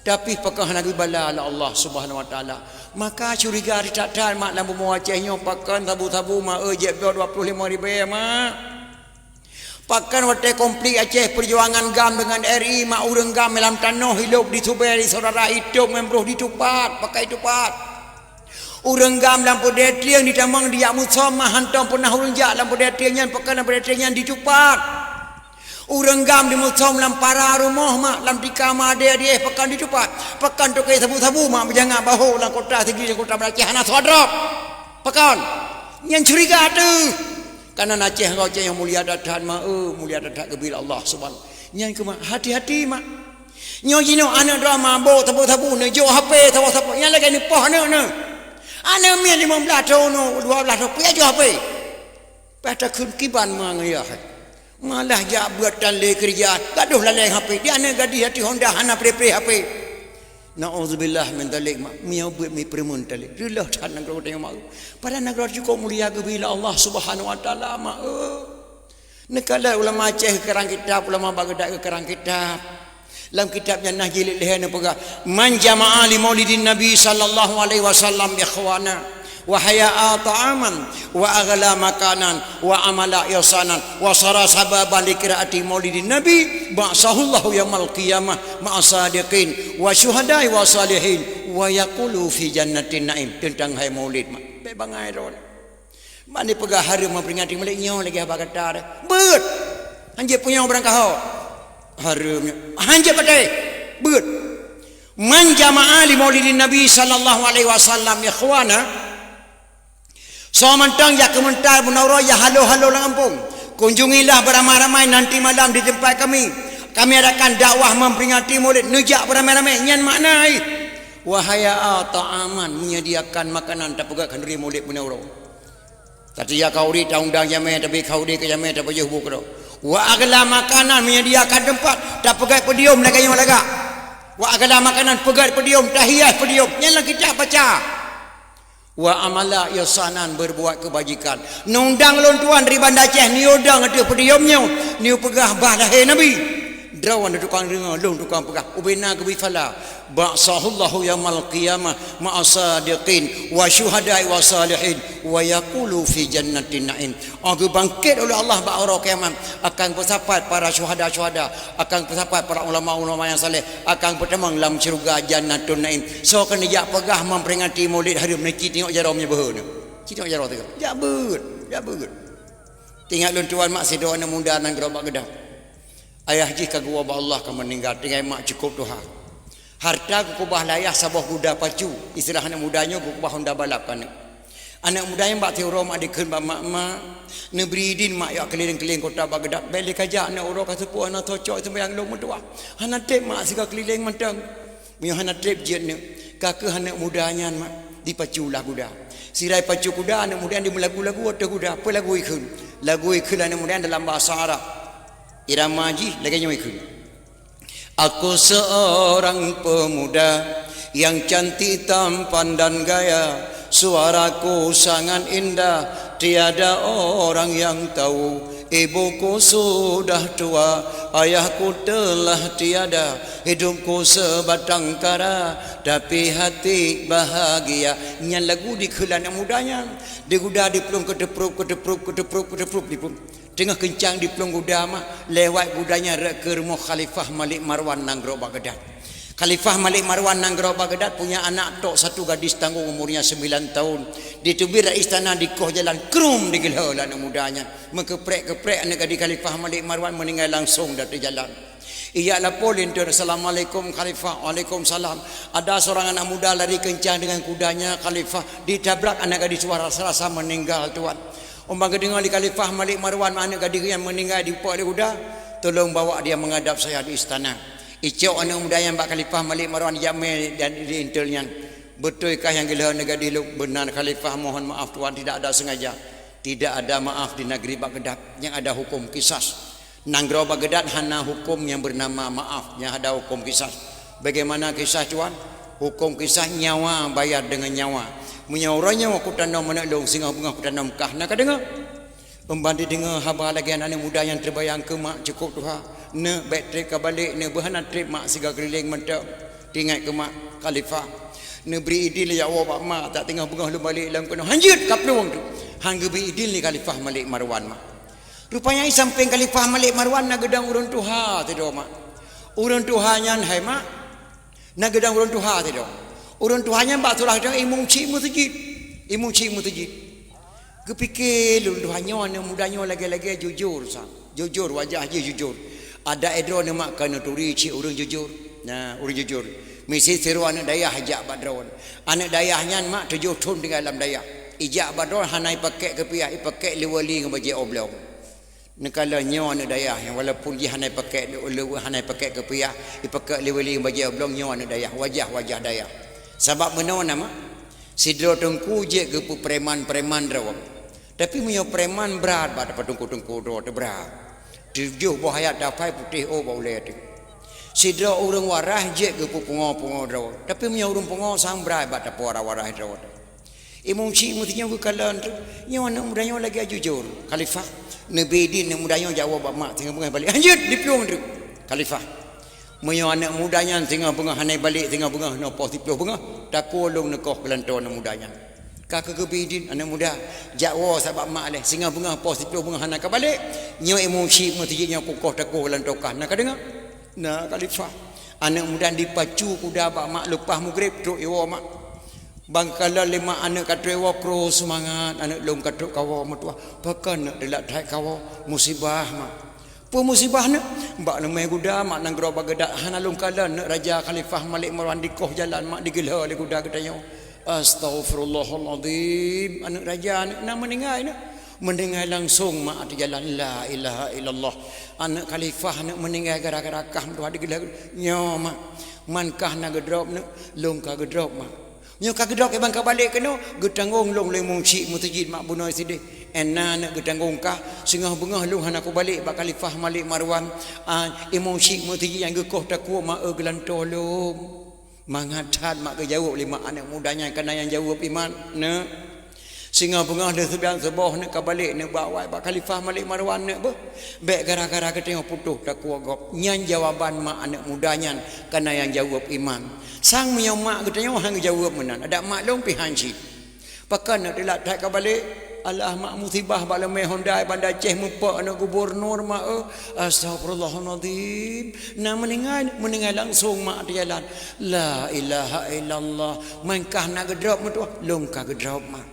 Tapi pakon hana geubala lé Allah Subhanahu Wa Taala. Maka curiga that-that mak lam bumoe Aceh nyoe, pakon sabu-sabu mak, eh, jeuet bloe dua ploh limong ribèe mak. Pakon watèe konflik Aceh, perjuangan GAM dengan R I mak, ureueng GAM lam tanoh ilôp disubé, di saudara itôb ngon broh ditupat, pakai tupat. Ureueng GAM lam peudeh trieng ditamong dijak musöm mak, hantom peunah ureueng jak lam peudeh trieng nyan, pakon lam peudeh trieng nyan ditupat. Ureueng GAM dimusöm lam para rumoh mak, lam tika ma adé-adé pakon ditupat. Pakon toke sabu-sabu mak meujangab bahô lam kota Sigli dan kota Banda Aceh hana soe drob. Pakon? Nyan curiga teuh. Kareuna Aceh ngon Aceh nyang mulia that-that mak, eh, mulia that-that geubri lé Allah Subhanahu. Nyan keuh mak, hati-hati mak. Nyoe jinoe aneuk droe mabök sabu-sabu, neujok H P saboh-saboh, nyan lagèe neupoh aneuk neuh. Aneuk miet limong blaih thôn, dua blaih thôn, peue jok H P. Bah takheun kiban ma ngon yah. Malah jak beuet tan lé keureuja, gadôh laleng H P. Di aneuk gadih ateueh honda hana pre-pre H P. Nauzubillah min dzalik mak. Meunyoe beuet mi peureumeun tali. Reuloh that nanggroe tanyoe mak. Padahai nanggroe cukôp mulia geubri lé Allah Subhanahu Wa Taala mak. Neukalon ulama Aceh geukarang kitab, ulama Baghdad geukarang kitab. Lam kitab nyan na jilid lhèe neupeugah, "Man jama'a li maulidin Nabi sallallahu alaihi wasallam ikhwana, wa hayya'a ta'aman, wa aghla makanan, wa amala ihsanan, wa sara sababan li qiraati maulidin Nabi, ba'atsahullahu yaumal qiyamah ma'a sadiqin, wa syuhada'i wa salihin, wa yaqulu fi jannatin na'im." Teuntang hai maulid mak. Bèk bangai droe. Ban dipeugah hareuem meuperingati mulod nyoe lagèe haba gata deh. Beuet! Hanjeuet punyueng barangkaho. Hareuem nyoe. Hanjeuet patéh. Beuet! Man jama'a li maulidin Nabi sallallahu alaihi wasallam ikhwana. Soe mantong jak keu meuntal bunoe uroe, jak halo-halo lam gampông. Kunjungilah beramai-ramai nanti malam di tempat kami. Kami adakan dakwah memperingati Maulid, neujak beramai-ramai, nyan makna jih. Wa hayya ta'aman, menyediakan makanan, tapeugöt khanduri Maulid meunan uroe. Tati ya khanduri, taundang jamé, tabi khanduri keu jamé, tapajoh bu keudroe. Wa aghla makanan, menyediakan tempat, tapeugöt podium lagèe nyoe lagak. Wa aghla makanan, peugöt podium, tahias podium. Nyan lam kitab baca. Wa amala ihsanan, berbuat kebajikan. Neundang lôn tuan dari Banda Aceh, neuyue dong ateueh podium nyoe, neuyue peugah bah lahé Nabi. Droeneuh tukang deungö, lôn tukang peugah. Ubena geubi phala. Ba'atsahullahu yaumal qiyamah ma'as sadiqin wa syuhada'i wa salihin wa yaqulu fi jannatin na'im. Oh, geubangkét oleh Allah bak uroe kiamat, akan peusapat para syuhada-syuhada, akan peusapat para ulama-ulama nyang saleh, akan peutamong lam syeuruga Jannatun Naim. Soe keuneuk jak peugah memperingati Maulid hareuem nyoe, ci tengok jaroe meunyoe beuhe nyoe. Ci tengok jaroe teuka. Jak beuet, jak beuet. Teuingat lôn tuan mak sidroe aneuk muda nanggroe bak Geudat. Ayah jih ka geuwoe bak Allah, ka meuninggai, tinggai mak cukôp tuha. Harta geukubah lé ayah saboh guda pacu, istilah aneuk muda nyoe geukubah honda balap keu aneuk. Aneuk muda nyan bak siuroe mak dikheun bak mak, "Mak, neubri idin mak jak keulileng-keulileng kota bak Geudat, bèk lé kajak aneuk uroe ka seupôt hana cocok seumayang lôn meutuwah. Hana trép mak sigoe keulileng mantong." Meunyoe hana trép jeuet neuk, ka keuh aneuk muda nyan mak dipacu lah guda. Sira pacu guda, aneuk muda nyan dimeulagu-lagu ateueh guda, peue lagu ikheun? Lagu ikheun aneuk muda nyan dalam bahasa Arab. Irama jih lagèe nyoe ikheun. Aku seorang pemuda yang cantik tampan dan gaya, suaraku sangat indah, tiada orang yang tahu. Ibuku sudah tua, ayahku telah tiada, hidupku sebatang kara, tapi hati bahagia. Nyan lagu dikheun lé aneuk muda nyan. Diguda diplueng keuteuprop, keuteuprop, keuteuprop, keuteuprop diplueng. Teungoh keuncang diplueng guda mak, lewat guda nyan rot keu rumoh Khalifah Malik Marwan nanggroe bak Geudat. Khalifah Malik Marwan nanggroe bak Geudat punya anak tok satu gadis tanggung umurnya sembilan tahun. Diteubiet rak istana dikoh jalan krum digeulhö lé aneuk muda nyan. Meukeuprek-keuprek aneuk gadis Khalifah Malik Marwan meuninggai langsong di ateueh jalan. Ijak lapor linto, "Assalamualaikum Khalifah." "Waalaikumsalam." Ada seorang anak muda lari kencang dengan kudanya Khalifah, ditabrak aneuk gadis tu rasa-rasa meninggal tuan. Óh ban geudeungoe lé Khalifah Malik Marwan aneuk gadis nyan meuninggai dipeuet lé guda, "Tolong bawa dia menghadap saya di istana." Icok aneuk muda nyan bak Khalifah Malik Marwan jamé dan di intel nyan. "Beutôi kah nyang geulhö aneuk gadis lôn?" "Beuna Khalifah, mohon maaf tuan, tidak ada sengaja." Tidak ada maaf di negeri Baghdad, yang ada hukum kisas. Nanggroe Baghdad hana hukum yang bernama maaf, yang ada hukum kisas. Bagaimana kisas tuan? Hukum kisah nyawa bayar dengan nyawa. Meunyoe uroe nyoe kutanom aneuk lôn, singoh beungoh kutanom kah, na kadeungoe? Óh ban dideungoe haba lagèe nyan aneuk muda nyang teubayang keu mak cukôp tuha, neuk bèk trép ka balek, neuk beuhana trép mak sigoe keulileng mantong. Teuingat keu mak Khalifah. Neubri idin lé jak woe bak mak, tak teungoh beungoh lôn balek lam keunoe. "Hanjeuet kaplueng tu." Han geubri idin lé Khalifah Malik Marwan mak. Rupanya i sampéng Khalifah Malik Marwan na geudong ureueng tuha sidroe mak. Ureueng tuha nyan hai mak, na geudong ureueng tuha sidroe. Ureueng tuha nyan bak surah geutanyoe imum chik meuseujid. Imum chik meuseujid. Geupike lôn tuha nyoe aneuk muda nyoe lagèe-lagèe jujur sa. Jujur, wajah jih jujur. Adak droeneuh mak ka neuturi cit ureueng jujur. Nah, ureueng jujur. Miseue sidroe aneuk dayah ijak bak droeneuh. Aneuk dayah nyan mak tujoh thon tinggai lam dayah. Ijak bak droeneuh hana ipakék keupiah, ipakék liwali ngon bajèe oblong. Neukalon nyoe aneuk dayah nyang walaupun jih hana ipakék, hana ipakék keupiah, ipakék liwali ngon bajèe oblong, nyoe aneuk dayah, wajah-wajah dayah. Sabab meunoe na mak, sidroe teungku jeuet geupeupreman-preman droe. Tapi meunyoe preman brat bak teungku-teungku droe teuh brat. Tujoh boh ayat dafai putéh ôk bak ulèe teuh. Sidroe ureueng waras jeuet geupeupungo-pungo droe. Tapi meunyoe ureueng pungo sang brat bak teupeu waras-waras droe teuh. Imum chik meuteunyoe geukalon teuh, nyoe aneuk muda nyoe lagèe jujur. Khalifah, neubri idin aneuk muda nyoe jak woe bak mak singoh beungoh balek. Hanjeuet diplueng teuh. Khalifah, meunyoe aneuk muda nyan singoh beungoh hana balek, singoh beungoh noe poh siplôh beungoh, takue lôn neukoh keulantoe aneuk muda nyan. Ka keuh geubri idin aneuk muda, jak woe sa bak mak lé, singoh beungoh poh siplôh beungoh hana ka balek, nyoe imum chik meuseujid nyoe kukoh takue keulantoe kah, na kadeungoe? Na Khalifah. Aneuk muda dipacu kuda bak mak leupah mugreb trok iwoe mak. Ban kalon lé mak aneuk ka trok iwoe, krôh seumangat, aneuk lôn ka trok kawoe meutuwah. Pakon neuk teulat that kawoe? Musibah mak. Peue musibah neuk? Bak leumèh guda mak nanggroe Baghdad hana lôn kalon neuk raja Khalifah Malik Marwan dikoh jalan mak digeulhö lé guda geutanyoe. Astaghfirullahalazim, aneuk raja neuk na meuninggai neuk. Meuninggai langsong mak ateueh jalan, la ilaha illallah. Aneuk khalifah aneuk meuninggai gara-gara kah meutuah digeulheueh. Nyoe mak, man kah na geudrop neuk, lôn ka geudrop mak. Nyoe ka geudrop, iban ka balek keunoe, geutanggong lôn lé imum chik meuseujid mak bunoe sideh. Ena neuk geutanggong kah, singoh beungoh lôn hana kubalek bak Khalifah Malik Marwan. Ah, imum chik meuseujid nyang geukoh takue mak, eu geulantoe lôn. Mangat that mak geujaweueb lé mak aneuk muda nyan, kana nyang jaweueb iman, neuk. Singoh beungoh lé seubian suboh neuk ka balek neuk bak awai bak Khalifah Malik Marwan neuk beuh. Bék gara-gara geutanyoe putôh takue gob. Nyan jawaban mak aneuk muda nyan, kana nyang jaweueb iman. Sang meunyoe mak geutanyoe han geujaweueb meunan, adak mak lôn pih han cit. Pakon neuk teulat that ka balek? Alah mak, musibah bak leumé Honda Banda Aceh, meupok aneuk gubunur mak, eu. Astagfirullahalazim. Na meuninggai, meuninggai langsong mak ateueh jalan. La ilaha illallah. Man kah na geudrop meutuah, lôn ka geudrop mak.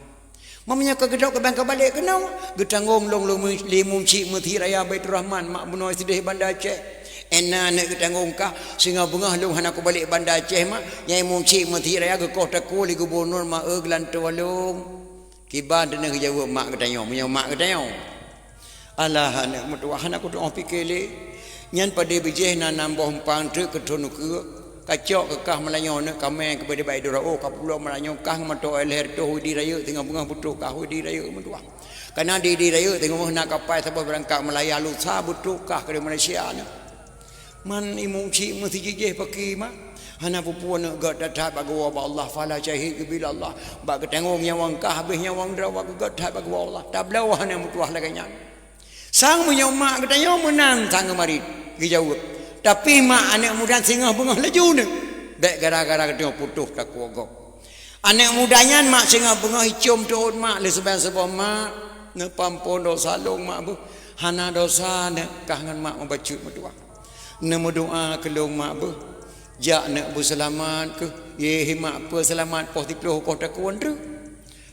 Meunyoe ka geudrop, keuban ka balek keunoe, geutanggong lôn lé imum chik meuseujid raya Baiturrahman mak bunoe sideh Banda Aceh. Ena neuk geutanggong kah, singoh beungoh lôn hana kubalek Banda Aceh mak, nyang imum chik meuseujid raya geukoh takue lé gubunur mak, eu geulantoe lôn. Kiban teuneuh geujaweueb mak geutanyoe, meunyoe mak geutanyoe. Alah aneuk meutuah, hana kutu'oh pike lé. Nyan padé bijéh na nam boh umpang treuk keu thon ukeue. Ka cok keu kah meulanyoe neuk kamé keubeudé bak idora, oh, ka pulo meulanyoe kah ngon mantong lhèe reutôh Widi rayeuk, singoh beungoh beutrok kah Widi rayeuk meutuah. Kana di Widi rayeuk, singoh beungoh na kapai saboh beurangkat Malaya, lusa beutrok kah keu Malaysia neuk. Man imum chik meuseujid jih paki mak. Hana peue-peue neuk gét that-that bak geuwoe bak Allah, fala syahid bila Allah. Bak geutanggong nyawöng kah, habéh nyawöng droe bak geugét that bak geuwoe Allah. Tabloe hana meutuah lagée nyan. Sang meunyoe mak geutanyoe meunan sang geumarit, geujaweueb. Tapi mak aneuk muda singoh beungoh laju neuk. Bék gara-gara geutanyoe putôh takue gob. Aneuk muda nyan mak singoh beungoh icom teuôt mak lé seuban saboh mak, neupeuampon dosa lôn mak beuh. Hana dosa neuk kah ngon mak meubacut meutuah. Neumeudoa keu lôn mak beuh. Jak neuk beuseulamat keuh. Yeh mak, peue seulamat poh siplôh koh takue treuk.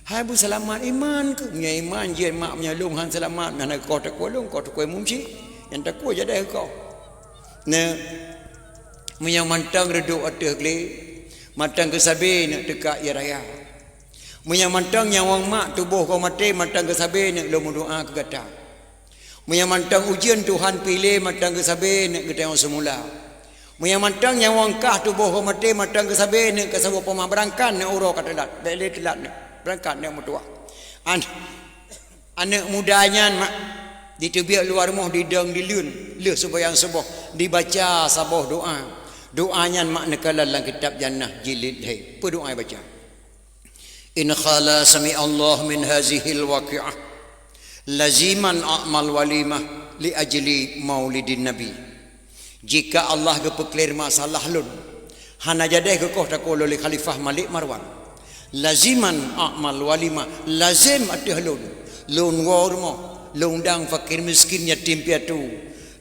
Hai beuseulamat iman keuh. Meunyoe iman jeuet mak, meunyoe lôn han seulamat, hana koh takue lôn, koh takue imum chik. Nyang takue jadeh koh. Neuk, meunyoe mantong reudok ateueh glé, mantong keusabe neuk teuka ie raya. Meunyoe mantong nyawöng mak tuboh goh maté, mantong keusabe neuk lôn meudoa keu gata. Meunyoe mantong ujeuen Tuhan piléh, mantong keusabe neuk geutanyoe seumula. Meunyoe mantong nyawöng kah tuboh goh maté, mantong keusabe neuk keu saboh poma beurangkat neuk uroe ka teulat. Bék lé teulat neuk. Beurangkat neuk meutuah. An-, aneuk muda nyan mak, jiteubiet luwa rumoh didong dileuen, lheueh seubayang suboh, dibaca saboh doa. Doa nyan mak neukalon lam kitab Jannah jilid lhée. Peue doa ibaca? In khala sami'allahu min hazihil waqi'ah, laziman a'mal walimah li ajli maulidin nabi. Jika Allah geupeuklir masalah lôn, hana jadeh geukoh takue lôn lé Khalifah Malik Marwan, laziman a'mal walimah, lazem ateueh lôn, lôn woe rumoh, lôn undang fakir miskin, yatim piatu,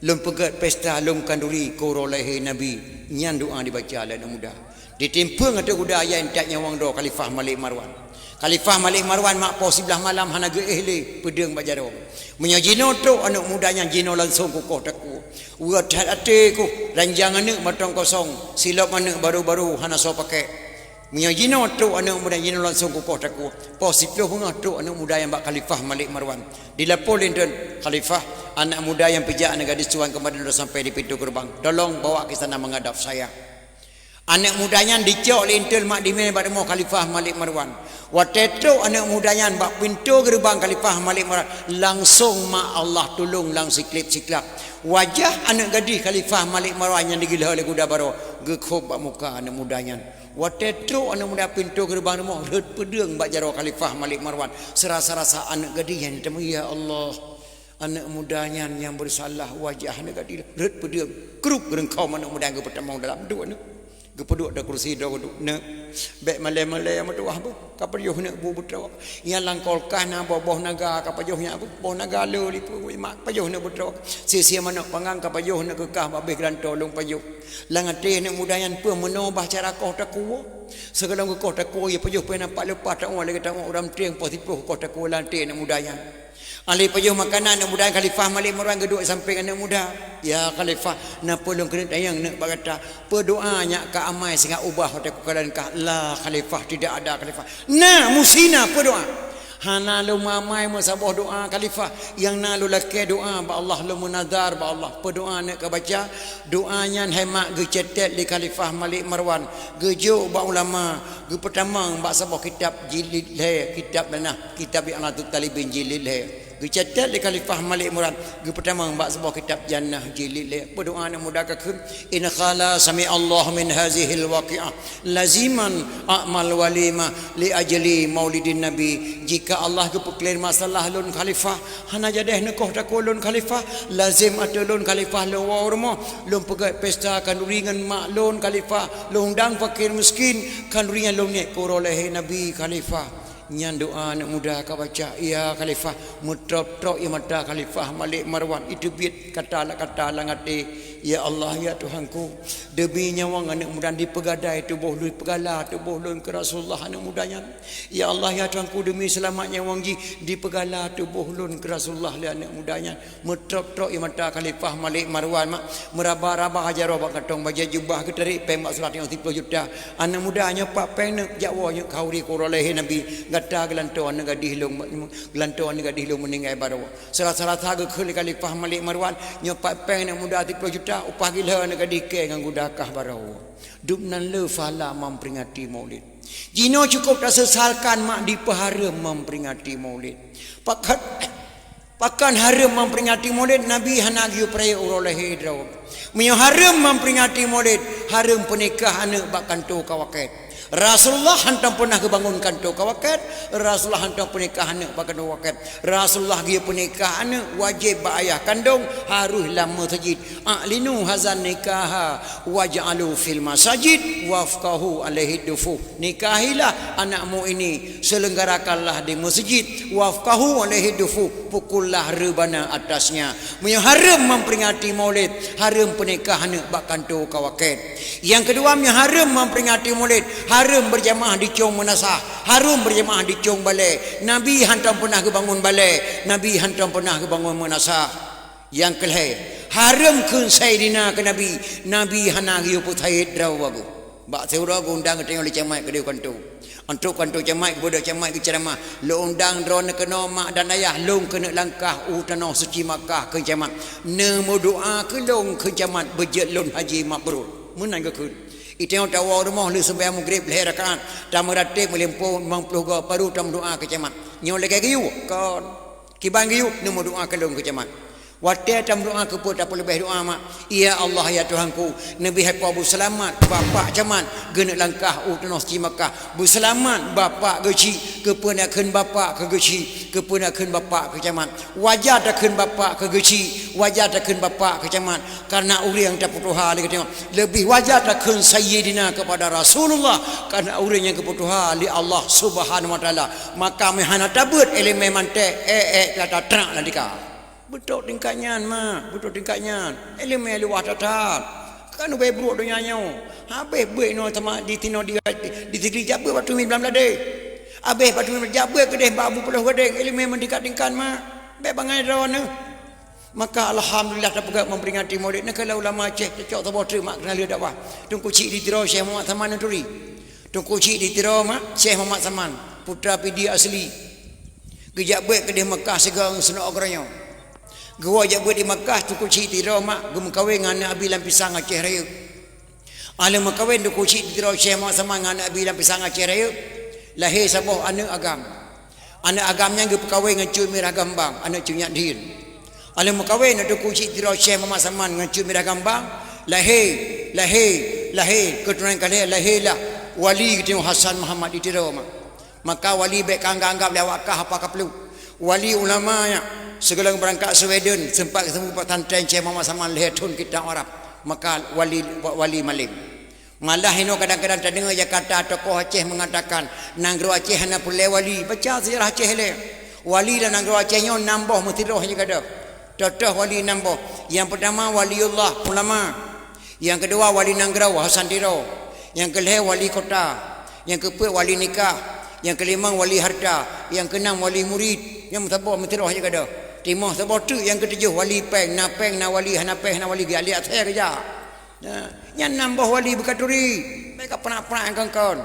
lôn peugét pesta, lôn kanduri keu uroe lahé Nabi. Nyan doa dibaca lé aneuk muda. Ditimpeueng ateueh guda ayah intat nyawöng droe Khalifah Malik Marwan. Khalifah Malik Marwan mak poh siblaih malam hana geuéh lé peudeueng bak jaroe. Meunyoe jinoe trok aneuk muda nyan, jinoe langsong kukoh takue. Weuet that até kuh, ranjang aneuk mantong kosong, silop aneuk baru-baru hana soe pakék. Meunyoe jinoe trok aneuk muda, jinoe langsong kukoh takue. Poh siplôh beungoh trok aneuk muda nyan bak Khalifah Malik Marwan. Dilapor lé inton, "Khalifah, aneuk muda nyang peujak aneuk gadis tuan keumadan udah sampai di pintoe gerbang. Tolong bawa ke sana menghadap saya." Aneuk muda nyan dicok lé inton mak dimé bak rumoh Khalifah Malik Marwan. Watée trok aneuk muda nyan bak pintoe geureubeuen Khalifah Malik Marwan, langsong mak Allah tulông lam siklab-siklab. Wajah aneuk gadih Khalifah Malik Marwan nyang digeulhée lé guda baroe geukhôb bak muka aneuk muda nyan. Watée trok aneuk muda pintoe geureubeuen rumoh, rhot peudeueng bak jaroe Khalifah Malik Marwan. Seurasa-rasa aneuk gadih nyan teuma, "Ya Allah, aneuk muda nyan nyang beusalah, wajah aneuk gadih rhot peudeueng." Krup, geureungkôm aneuk muda nyan geupeutamong dalam, duek aneuk. Geupeuduek di kursi droe geuduek, "Neuk, bék malée-malée meutuah beuh, ka pajoh neuk bu beutrok. Nyang lam kulkas na boh-boh naga ka pajoh nyan beuh, boh naga le lipeu mak pajoh neuk beutrok. Sie-sie manök panggang ka pajoh neuk keu kah bak abéh geulantoe lôn pajoh." Lam até aneuk muda nyan peue meunoe bah cara koh takue. Sigohlom geukoh takue, ie pajoh pih nampak leupah, tawoe lagée tawoe ureuëng meutrieng poh siplôh koh takue lam até aneuk muda nyan. Alai pajoh makanan aneuk muda, Khalifah Malik Marwan geuduek sampéng aneuk muda. "Ya Khalifah, na peue lôn keuneuk tanyong neuk bak gata? Peue doa nyang ka amai singoh ubah watée kukalon kah?" "La Khalifah, tidak ada Khalifah." "Na, musti na, peue doa?" Hana lôn mamai meusaboh doa khalifah, nyang na lôn lakée doa bak Allah, lôn meunazar bak Allah. Peue doa neuk ka baca? Doa nyan hai mak geucatat lé Khalifah Malik Marwan, geujok bak ulama, geupeutamong bak saboh kitab jilid lhée, kitab danah, kitab I'anatut Thalibin jilid lhée. Geucatat lé Khalifah Malik Marwan, geupeutamong bak saboh kitab danah jilid lhée. Peue doa neuk muda ka kheun? In khala sami'allahu min hazihil waqi'ah laziman a'mal walimah li ajli maulidin nabi. Jika Allah geupeuklén masalah lôn khalifah, hana jadeh neukoh takue lôn khalifah, lazem ateueh lôn khalifah lôn woe u rumoh, lôn peugét pesta khanduri ngon mak lôn khalifah, lôn undang fakir miskin, khanduri nyan lôn niet keu uroe lahé nabi khalifah. Nyan doa aneuk muda ka baca, ya khalifah, meutrôk-trôk ie mata Khalifah Malik Marwan, iteubiet kata lam, kata lam até, ya Allah, ya Tuhanku, demi nyawöng aneuk muda nyan dipeugadai tuboh lôn, dipeugala tuboh lôn keu Rasulullah aneuk muda nyan. Ya Allah, ya Tuhanku, demi seulamat nyawöng jih dipeugala tuboh lôn keu Rasulullah lé aneuk muda nyan. Meutrôk-trôk ie mata Khalifah Malik Marwan mak, meuraba-raba jaroe bak kantong, bajée jubah geutarek péng bak surat nyang siploh juta. Aneuk muda, nyoe pat péng neuk, jak woe nyoe khanduri keu uroe lahé nabi, gata geulantoe aneuk gadih lôn, geulantoe aneuk gadih lôn meuninggai baroe. Sira-sira geukheun lé Khalifah Malik Marwan, nyoe pat péng aneuk muda siploh juta, upah gila aneuk gadih kée ngon guda kah baroe. Dum nan le pahala memperingati Maulid. Jinoe cukup tasesalkan mak dipeuhareuem memperingati Maulid. Pakon, pakon hareuem memperingati Maulid, Nabi hana geuyue peurayeuk uroe lahé droe. Meunyoe hareuem memperingati Maulid, hareuem peunikah aneuk bak kantô ka wakét. Rasulullah hantom peunah geubangon kantô ka wakét, Rasulullah hantom peunikah aneuk bak kantô ka wakét. Rasulullah geuyue peunikah aneuk wajéb bak ayah kandong, harôh lam meuseujid. A'linu hazan nikaha waj'alu fil masajid wafqahu alaihi dufu. Nikahilah anakmu ini, selenggarakanlah di meuseujid, wafqahu alaihi dufu, pukullah reubana atasnya. Meunyoe hareuem memperingati Maulid, hareuem peunikah aneuk bak kantô ka wakét. Nyang keudua, meunyoe hareuem memperingati Maulid, hareuem berjamaah di cong meunasah, hareuem berjamaah di cong balée. Nabi hantom peunah geubangon balée, Nabi hantom peunah geubangon meunasah. Nyang keulhée, hareuem kheun Saidina keu Nabi, Nabi hana geuyue peusayét droe geuh. Bak siuroe geuundang geutanyoe lé camat keudeh kantô. Ôh trok kantô camat, geubeudôh camat geuceuramah, "Lôn undang droeneuh keunoe mak dan ayah lôn keuneuk langkah u tanoh suci Makkah," kheun camat. "Neumeudoa keu lôn," kheun camat, "beujeuet lôn haji mabrur." Meunan geukheun. Itanyoe tawoe rumoh lheueh seumayang Maghrib lhée rakaat, tameuratéb meulimpôh limong ploh goe, baru tameudoa keu camat. Nyoe lagée geuyue? Kon. Kiban geuyue? Neumeudoa keu lôn kheun camat. Watée tameudoa keupeue tapeuleubeh doa mak, "Ya Allah, ya Tuhanku, neubri hai po beuseulamat bapak camat geuneuk langkah u tanoh suci Makkah. Beuseulamat bapak geuchik, keupeue neukheun bapak keu geuchik, keupeue neukheun bapak keu camat. Wajar takheun bapak keu geuchik, wajar takheun bapak keu camat, kareuna ureuëng tapeutuha lé geutanyoe. Leubeh wajar takheun Sayyidina keupada Rasulullah, kareuna ureuëng nyang geupeutuha lé Allah Subhanahu wa Taala. Maka meuhana tabeuet iéleumé manté, ék-ék gata trak lam tika." Beutôi tingkat nyan mak, beutôi tingkat nyan. Iéleumé luwah that-that. Kan ubé brok donya nyoe. Habéh beuet inoe teuma di tinoe di, di, di Sigli, jak beuet bak Tumin Blang Meulade. Habéh bak Tumin, jak beuet keudeh bak Abu Peuloh Gadeng. Iéleumé meutingkat-tingkat mak. Bék bangai droeneuh. Maka alhamdulillah tapeugah memperingati Maulid. Nyan keuh ulama Aceh tacok saboh treuk mak keuneuk lheueh dakwah. Teungku Chik di Tiro Syekh Muhammad Saman Nanturi. Teungku Chik di Tiro mak Syekh Muhammad Saman, putra Pidie asli. Geujak beuet keudeh Makkah sigoe ngon Sunok Agroyo. Geuwoe jak beuet di Makkah, Teungku Chik di Tiro mak geumeukawen ngon aneuk Abi Lam Pisang Aceh Rayeuk. Aleuh meukawen Teungku Chik di Tiro Syekh Muhammad Saman ngon aneuk Abi Lam Pisang Aceh Rayeuk, lahé saboh aneuk agam. Aneuk agam nyan geupeukawen ngon Cut Mirah Gambang, aneuk Cut Nyak Dhin. Aleuh meukawen Teungku Chik di Tiro Syekh Muhammad Saman ngon Cut Mirah Gambang, lahé, lahé, lahé, keuturonan ka lhée, lahé lah wali geutanyoe Hasan Muhammad di Tiro mak. Maka wali bék ka anggab-anggab lé awak kah apa kapeuleuk. Wali ulama nyan, sigohlom beurangkat Sweden, seumpat geusambot pesantren Syekh Muhammad Saman lhée thon kitab Arab. Maka wali, wali malém. Malah inoe kadang-kadang tadeungoe Jakarta tokoh Aceh mengatakan, nanggroe Aceh hana peureulée wali. Baca sejarah Aceh lé. Wali lam nanggroe Aceh nyoe nam boh meusidroe nyang gadôh. Toh-toh wali nam boh. Nyang peutama waliullah, ulama. Nyang keudua wali nanggroe, Hasan Tiro. Nyang keulhée wali kota. Nyang keupeuet wali nikah. Nyang keulimong wali harta. Nyang keunam wali murit. Nyan meusaboh meusidroe nyang gadôh. Timoh saboh treuk nyang keutujoh wali péng. Na péng, na wali, hana péng, hana wali, geujak lé asée geujak. Nah, nyan nam boh wali beukaturi. Bék ka peunak-peunak nyang kon-kon.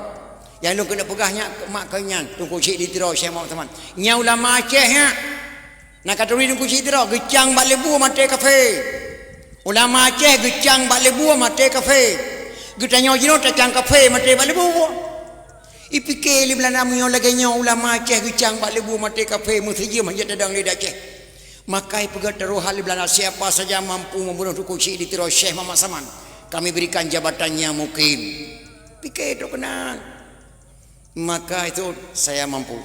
Nyang lôn keuneuk peugah nyan, mak keuh nyan, Teungku Chik di Tiro, Syekh Muhammad Saman. Nyan ulama Aceh nyan. Na ka turi Teungku Chik di Tiro, geucang bak leubue maté kafé. Ulama Aceh geucang bak leubue maté kafé. Geutanyoe jinoe tacang kafé maté bak leubue. Ipike lé Beulanda meunyoe lagèe nyoe ulama Aceh geucang bak leubue maté kafé, meusijeuem hanjeuet tadong lé di Aceh. Maka ipeugah taroh lé Beulanda, siapa saja mampu membunuh Teungku Chik di Tiro, Syekh Muhammad Saman, kami berikan jabatan nyang mukim. Pike trok keunan. Maka itu saya mampu.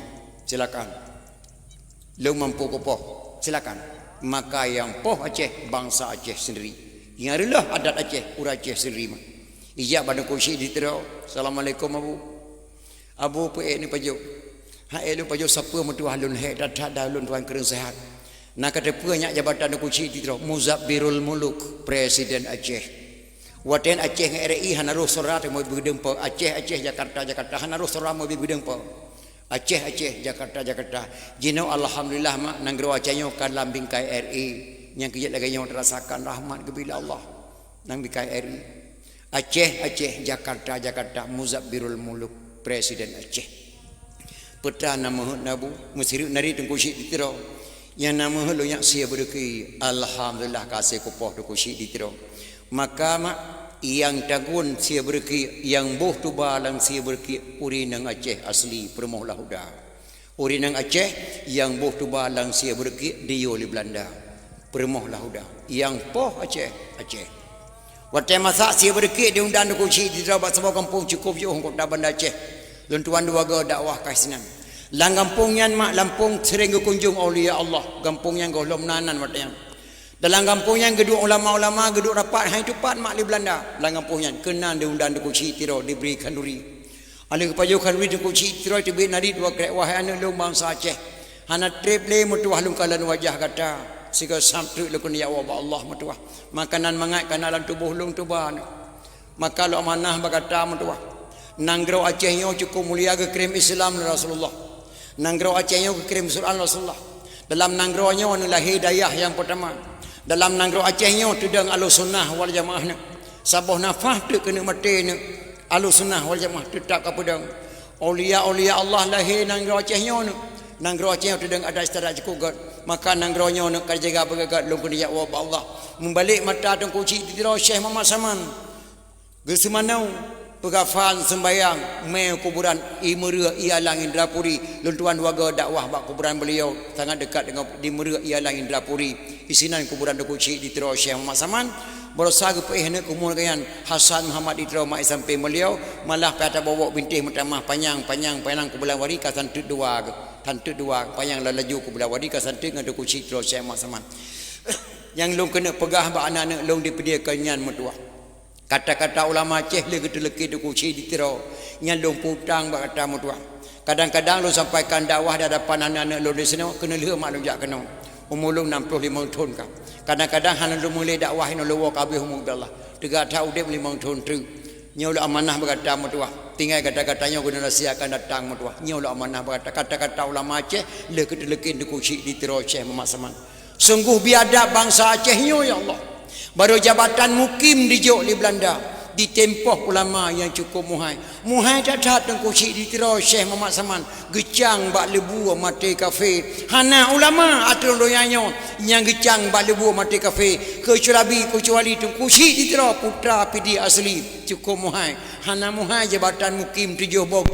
Silakan. Lôn mampu kupoh. Silakan. Maka nyang poh Aceh, bangsa Aceh sendiri. Nyang reuloh adat Aceh, ureueng Aceh sendiri mah. Ijak bak Teungku Chik di Tiro. Assalamualaikum, Abu. Abu, peue ék neupajoh? Hai, ék lôn pajoh sapeue meutuah, lôn hék that-that dah lôn tuan keureung seuhat. Na ka teupeue nyak jabatan Teungku Chik di Tiro, Muzabbirul Muluk, Presiden Aceh. Watèe nyan Aceh ngon R I hana roh sora teuma beudeung po, Aceh, Aceh, Jakarta, Jakarta, hana roh sora meu beudeung po. Aceh, Aceh, Jakarta, Jakarta. Jinoe alhamdulillah mak, nanggroe Aceh nyoe ka lam bingkai R I. Nyang keu jeuet lagèe nyoe teurasakan rahmat geubri lé Allah. Nang bingkai R I. Aceh, Aceh, Jakarta, Jakarta, Muzabbirul Muluk, Presiden Aceh. Peue teuma na meuheuet na bu, meusireuk na ri Teungku Chik di Tiro. Nyang na meuheuet lôn nyak sie beureuki, alhamdulillah ka sie kupoh Teungku Chik di Tiro. Maka mak, nyang tagun sie beureuki, nyang boh tuba lam sie beureuki, ureueng inong Aceh asli, peurumoh Lahuda. Ureueng inong Aceh nyang boh tuba lam sie beureuki diyue lé Beulanda. Peurumoh Lahuda. Nyang poh Aceh, Aceh. Watèe masak sie beureuki diundang Teungku Chik di Tiro bak saboh gampông cukôp jiôh kota Banda Aceh. Lôn tuan dua go dakwah ka sinan. Lam gampông nyan mak, gampông sering geukunjung aulia Allah. Gampông nyan gohlom na nan watèe nyan. Dalam gampông nyan geuduek ulama-ulama, geuduek rapat, hai teupat mak lé Beulanda. Lam gampông nyan keunan diundang Teungku Chik di Tiro, dibri khanduri. Alèh geupajoh khanduri Teungku Chik di Tiro, teubiet nariet dua krek, "Wahai aneuk lôn bansa Aceh, hana trép lé meutuah lôn kalon wajah gata, sigoe sam treuk lôn keuneuk jak woe bak Allah meutuah. Makanan mangat ka na lam tuboh lôn tuba neuh." Maka lôn amanah bak gata meutuah. Nanggroe Aceh nyoe cukôp mulia geukirém Islam lé Rasulullah. Nanggroe Aceh nyoe geukirém Quran Rasulullah. Dalam nanggroe nyoe neulahé dayah nyang peutama. Dalam nanggroe Aceh nyoe teudong Ahlussunnah wal Jamaah nyoe. Saboh nafah teuk keuneuk maté nyoe, Ahlussunnah wal Jamaah teutap ka peudong. Aulia-aulia Allah lahé nanggroe Aceh nyoe nyoe. Nanggroe Aceh nyoe teudong adat istiadat cukôp gèt. Maka nanggroe nyoe nyoe ka jaga beugèt-gèt lôn keuneuk jak woe bak Allah. Meubalek mata Teungku Chik di Tiro Syekh Muhammad Saman. Geuseumanoe, peugafan, seumbahyang, mé kuburan, i Meureuh, i Alang Indrapuri, lôn tuan dua go dakwah bak kuburan beliau, sangat dekat dengan di Meureuh, i Alang Indrapuri. Isinan kuburan Teungku Chik di Tiro Syekh Muhammad Saman, baroesa geupeuéh aneuk keumuen geuh nyan, Hasan Muhammad di Tiro mak i sampéng beliau, malah payah tabôh-bôh bintéh meutamah panyang, panyang, panyang keubulan wari ka santeut dua geuh, santeut dua, panyang lalaju keubulan wari ka santeut ngon Teungku Chik di Tiro Syekh Muhammad Saman. Nyang lôn keuneuk peugah bak aneuk-aneuk lôn di peudeukan nyan meutuah. Kata-kata ulama Aceh lé geuteuleuki Teungku Chik di Tiro, nyan lôn peutang bak gata meutuah. Kadang-kadang lôn sampaikan dakwah di hadapan aneuk-aneuk lôn di sinoe, keuneulheueh mak lôn jak keunoe. Umu lôn nam ploh limong thon ka. Kadang-kadang hana lôn meulé dakwah inoe lôn woe ka habéh umu bak Allah. Teuga that udép limong thon treuk. Nyoe lôn amanah bak gata meutuah. Tinggai gata-gata nyoe geunerasi akan datang meutuah. Nyoe lôn amanah bak gata. Kata-kata ulama Aceh lé geuteuleuki Teungku Chik di Tiro Syekh Muhammad Saman. Sungguh biadab bansa Aceh nyoe, ya Allah. Barô jabatan mukim dijok lé Beulanda, ditempoh ulama nyang cukôp muhai. Muhai that-that Teungku Chik di Tiro Syekh Muhammad Saman, geucang bak leubue maté kafé. Hana ulama ateueh donya nyoe nyang geucang bak leubue maté kafé, keucuali, keucuali Teungku Chik di Tiro, putra Pidie asli, cukôp muhai. Hana muhai jabatan mukim tujoh boh.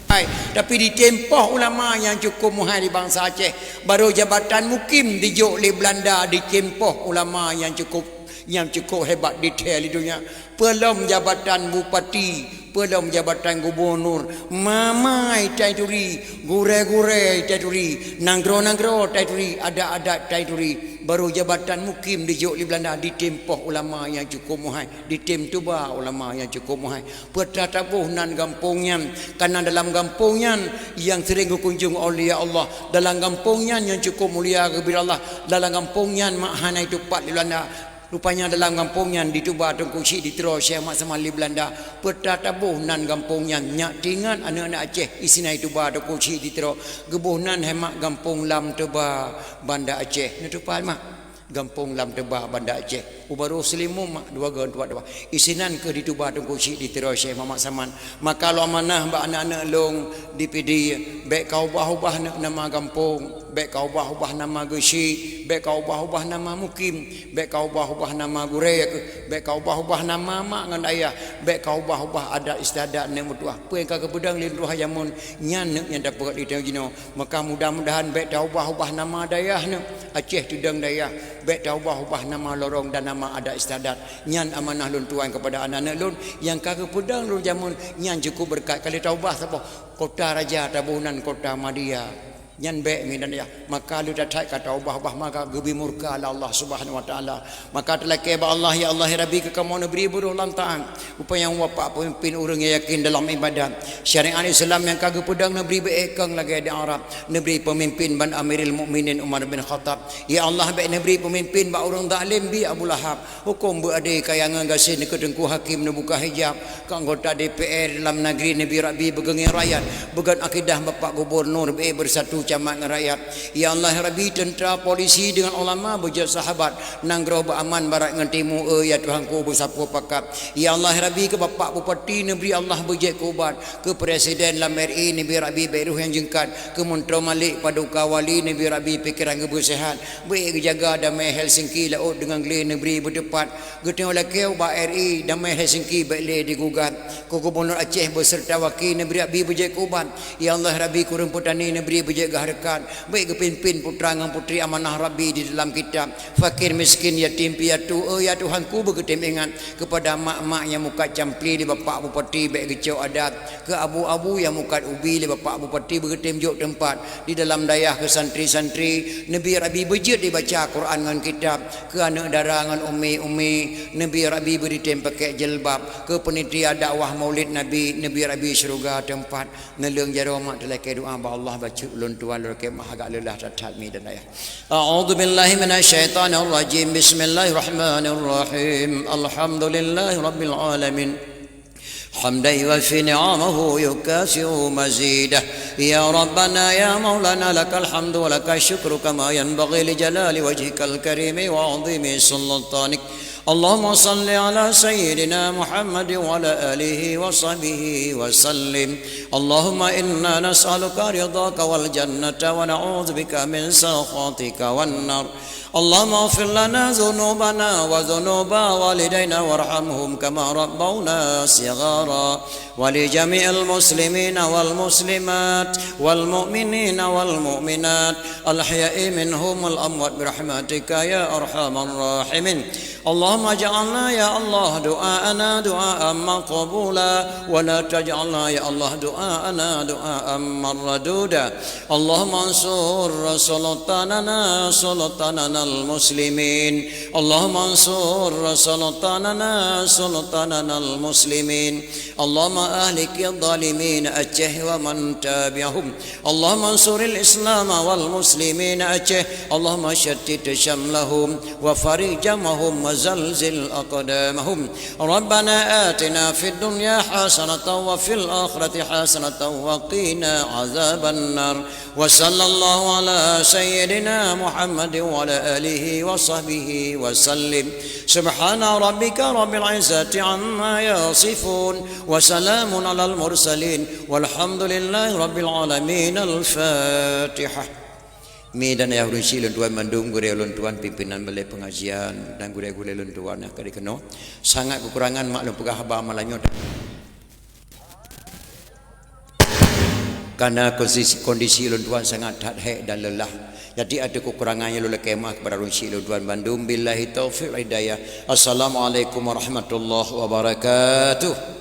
Hai, tapi ditempoh ulama nyang cukôp muhai di bansa Aceh. Barô jabatan mukim dijok lé Beulanda, ditempoh ulama nyang cukôp, nyang cukôp hebat di thèe lé donya. Peulom jabatan bupati, peulom jabatan gubunur, mamai tai turi, gurèe-gurèe tai turi, nanggroe-nanggroe tai turi, adat-adat tai turi. Barô jabatan mukim dijok lé Beulanda, ditempoh ulama nyang cukôp muhai, ditem tuba ulama nyang cukôp muhai. Peue teuma taboh nan gampông nyan, kareuna dalam gampông nyan nyang sering geukunjong aulia Allah. Dalam gampông nyan nyang cukôp mulia geubri Allah. Dalam gampông nyan mak hana jiteupat lé Beulanda. Rupanya dalam gampông nyan dituba Teungku Chik di Tiro Syekh Muhammad Saman lé Beulanda. Peue teuma taboh nan gampông nyan, nyak teuingat aneuk-aneuk Aceh, isinan jituba Teungku Chik di Tiro. Geuboh nan hai mak gampông Lam Teuba, Banda Aceh. Neuteupat mak? Gampông Lam Teuba, Banda Aceh. U Baru Seulimum, mak, dua go tuan dua. Isinan keuh dituba Teungku Chik di Tiro Syekh Muhammad Saman. Maka lôn amanah bak aneuk-aneuk lôn di Pidie, bék ka ubah-ubah neuk nama gampông, bék ka ubah-ubah nama geuchik, bék ka ubah-ubah nama mukim, bék ka ubah-ubah nama gurée keuh, bék ka ubah-ubah nama mak ngon ayah, bék ka ubah-ubah adat istiadat neuk meutuah. Peue nyang ka geupeudong lé lôn tuha jameun, nyan neuk nyang tapeugot di tanyoe jinoe. Maka mudah-mudahan bék taubah-ubah nama dayah nyoe, Aceh Teudong Dayah, bék taubah-ubah nama lorong dan nama adat istiadat. Nyan amanah lôn tuan keupada aneuk-aneuk lôn nyang ka geupeudong lôn jameun, nyan cukup beureukat. Ka lheueh taubah saboh, Kota Raja taboh nan Kota Madya. Nyan bék mi dan dayah. Maka lheueh that-that ka taubah-ubah maka geubri murka lé Allah Subhanahu Wa Taala. Maka talakée bak Allah, "Ya Allah, ya Rabbi, keu kamoe neubri beurôh lam taát." Upaya nyang bapak peumimpin ureuëng nyang yakin dalam ibadat. Syariat Islam nyang ka geupeudong neubri beu-ék kong lagée di Arab. Neubri peumimpin ban Amirul Mukminin Umar bin Khattab. Ya Allah, bék neubri peumimpin bak ureuëng zalim bi Abu Lahab. Huköm beu adé kaya ngon gasien keu Teungku Hakim neubuka hijab. Keu anggota D P R dalam nageri neubri Rabbi beugeungieng rakyat. Beugot akidah Bapak Gubernur beu-ék beusatu camat ngon rakyat. Ya Allah, ya Rabbi, teuntra, polisi deungon ulama beujeuet sahabat. Nanggroe beuaman barat ngon timu, eu ya Tuhanku, beusapeue pakat. Ya Allah, ya Rabbi, keu Bapak Bupati neubri Allah beujeuet keu ubat. Keu Presiden lam R I neubri Rabbi bék roh nyang jeungkat. Keu Munto Malik Paduka Wali neubri Rabbi pikeran geuh beuseuhat. Bék geujaga damai Helsinki laôt deungon glé neubri beuteupat. Geutanyoe lakée ubak R I damai Helsinki bék lé digugat. Keu Gubernur Aceh beuseureuta waki neubri Rabbi beujeuet keu ubat. Ya Allah, Rabbi, keu ureuëng peutani neubri beujeuet gah reukat. Bék geupimpin putra ngon putri amanah Rabbi di dalam kitab. Fakir, miskin, yatim piatu, eu ya Tuhanku, beugeutem ingat keupada mak-mak nyang mukat campli lé Bapak Bupati bék geucok adat. Keu abu-abu nyang mukat ubi lé Bapak Bupati beugeutem jok teumpat. Di dalam dayah keu santri-santri neubri Rabbi beujeuet dibaca Quran ngon kitab. Keu aneuk dara ngon umi-umi neubri Rabbi beuri tem pakai jilbab. Keu panitia dakwah Maulid Nabi neubri Rabbi syeuruga teumpat. Neuleueng jaroe mak talakée doa bak Allah bacut ulôn tuan lôn lakée mah agak leulah that-that mi dan dayah. أعوذ بالله من الشيطان الرجيم. بسم الله الرحمن الرحيم. الحمد لله رب العالمين. حمدا يوافي نعمه ويكافئ مزيده. يا ربنا يا مولانا لك الحمد ولك الشكر كما ينبغي لجلال وجهك الكريم وعظيم سلطانك. اللهم صل على سيدنا محمد وعلى آله وصحبه وسلم. اللهم إنا نسألك رضاك والجنة ونعوذ بك من سخطك والنار. اللهم اغفر لنا ذنوبنا وذنوب والدينا وارحمهم كما ربونا صغارا. ولجميع المسلمين والمسلمات والمؤمنين والمؤمنات الأحياء منهم والأموات برحمتك يا أرحم الراحمين. اللهم اجعلنا يا الله دعاءنا دعاء مقبولا، ولا تجعلنا يا الله دعاءنا دعاء مردودا. اللهم انصر سلطاننا سلطاننا المسلمين. اللهم انصر سلطاننا سلطاننا المسلمين. اللهم أهلك الظالمين Aceh ومن تبعهم. اللهم انصر الإسلام والمسلمين Aceh. اللهم شتت شملهم وفرق جمعهم وزلزل أقدامهم. ربنا آتنا في الدنيا حسنة وفي الآخرة حسنة وقنا عذاب النار. وصلى الله على سيدنا محمد وعلى آله وصحبه وسلم. سبحان ربك رب العزة عما يصفون. وسلام على المرسلين. والحمد لله رب العالمين. الفاتحة. Mi dan ayah ureuëng syik lôn tuan mandum, gurée lôn tuan pimpinan balai pengajian dan gurée-gurée lôn tuan nyang ka dikeunoe. Sangat keukurangan mak lôn peugah haba malam nyoe. Karena kondisi, kondisi lôn tuan sangat that hék dan lelah. Jadi ada kekurangan nyang lôn lakée meuah keupada ureuëng syik lôn tuan bandum. Billahi taufiq wal hidayah. Assalamualaikum warahmatullahi wabarakatuh.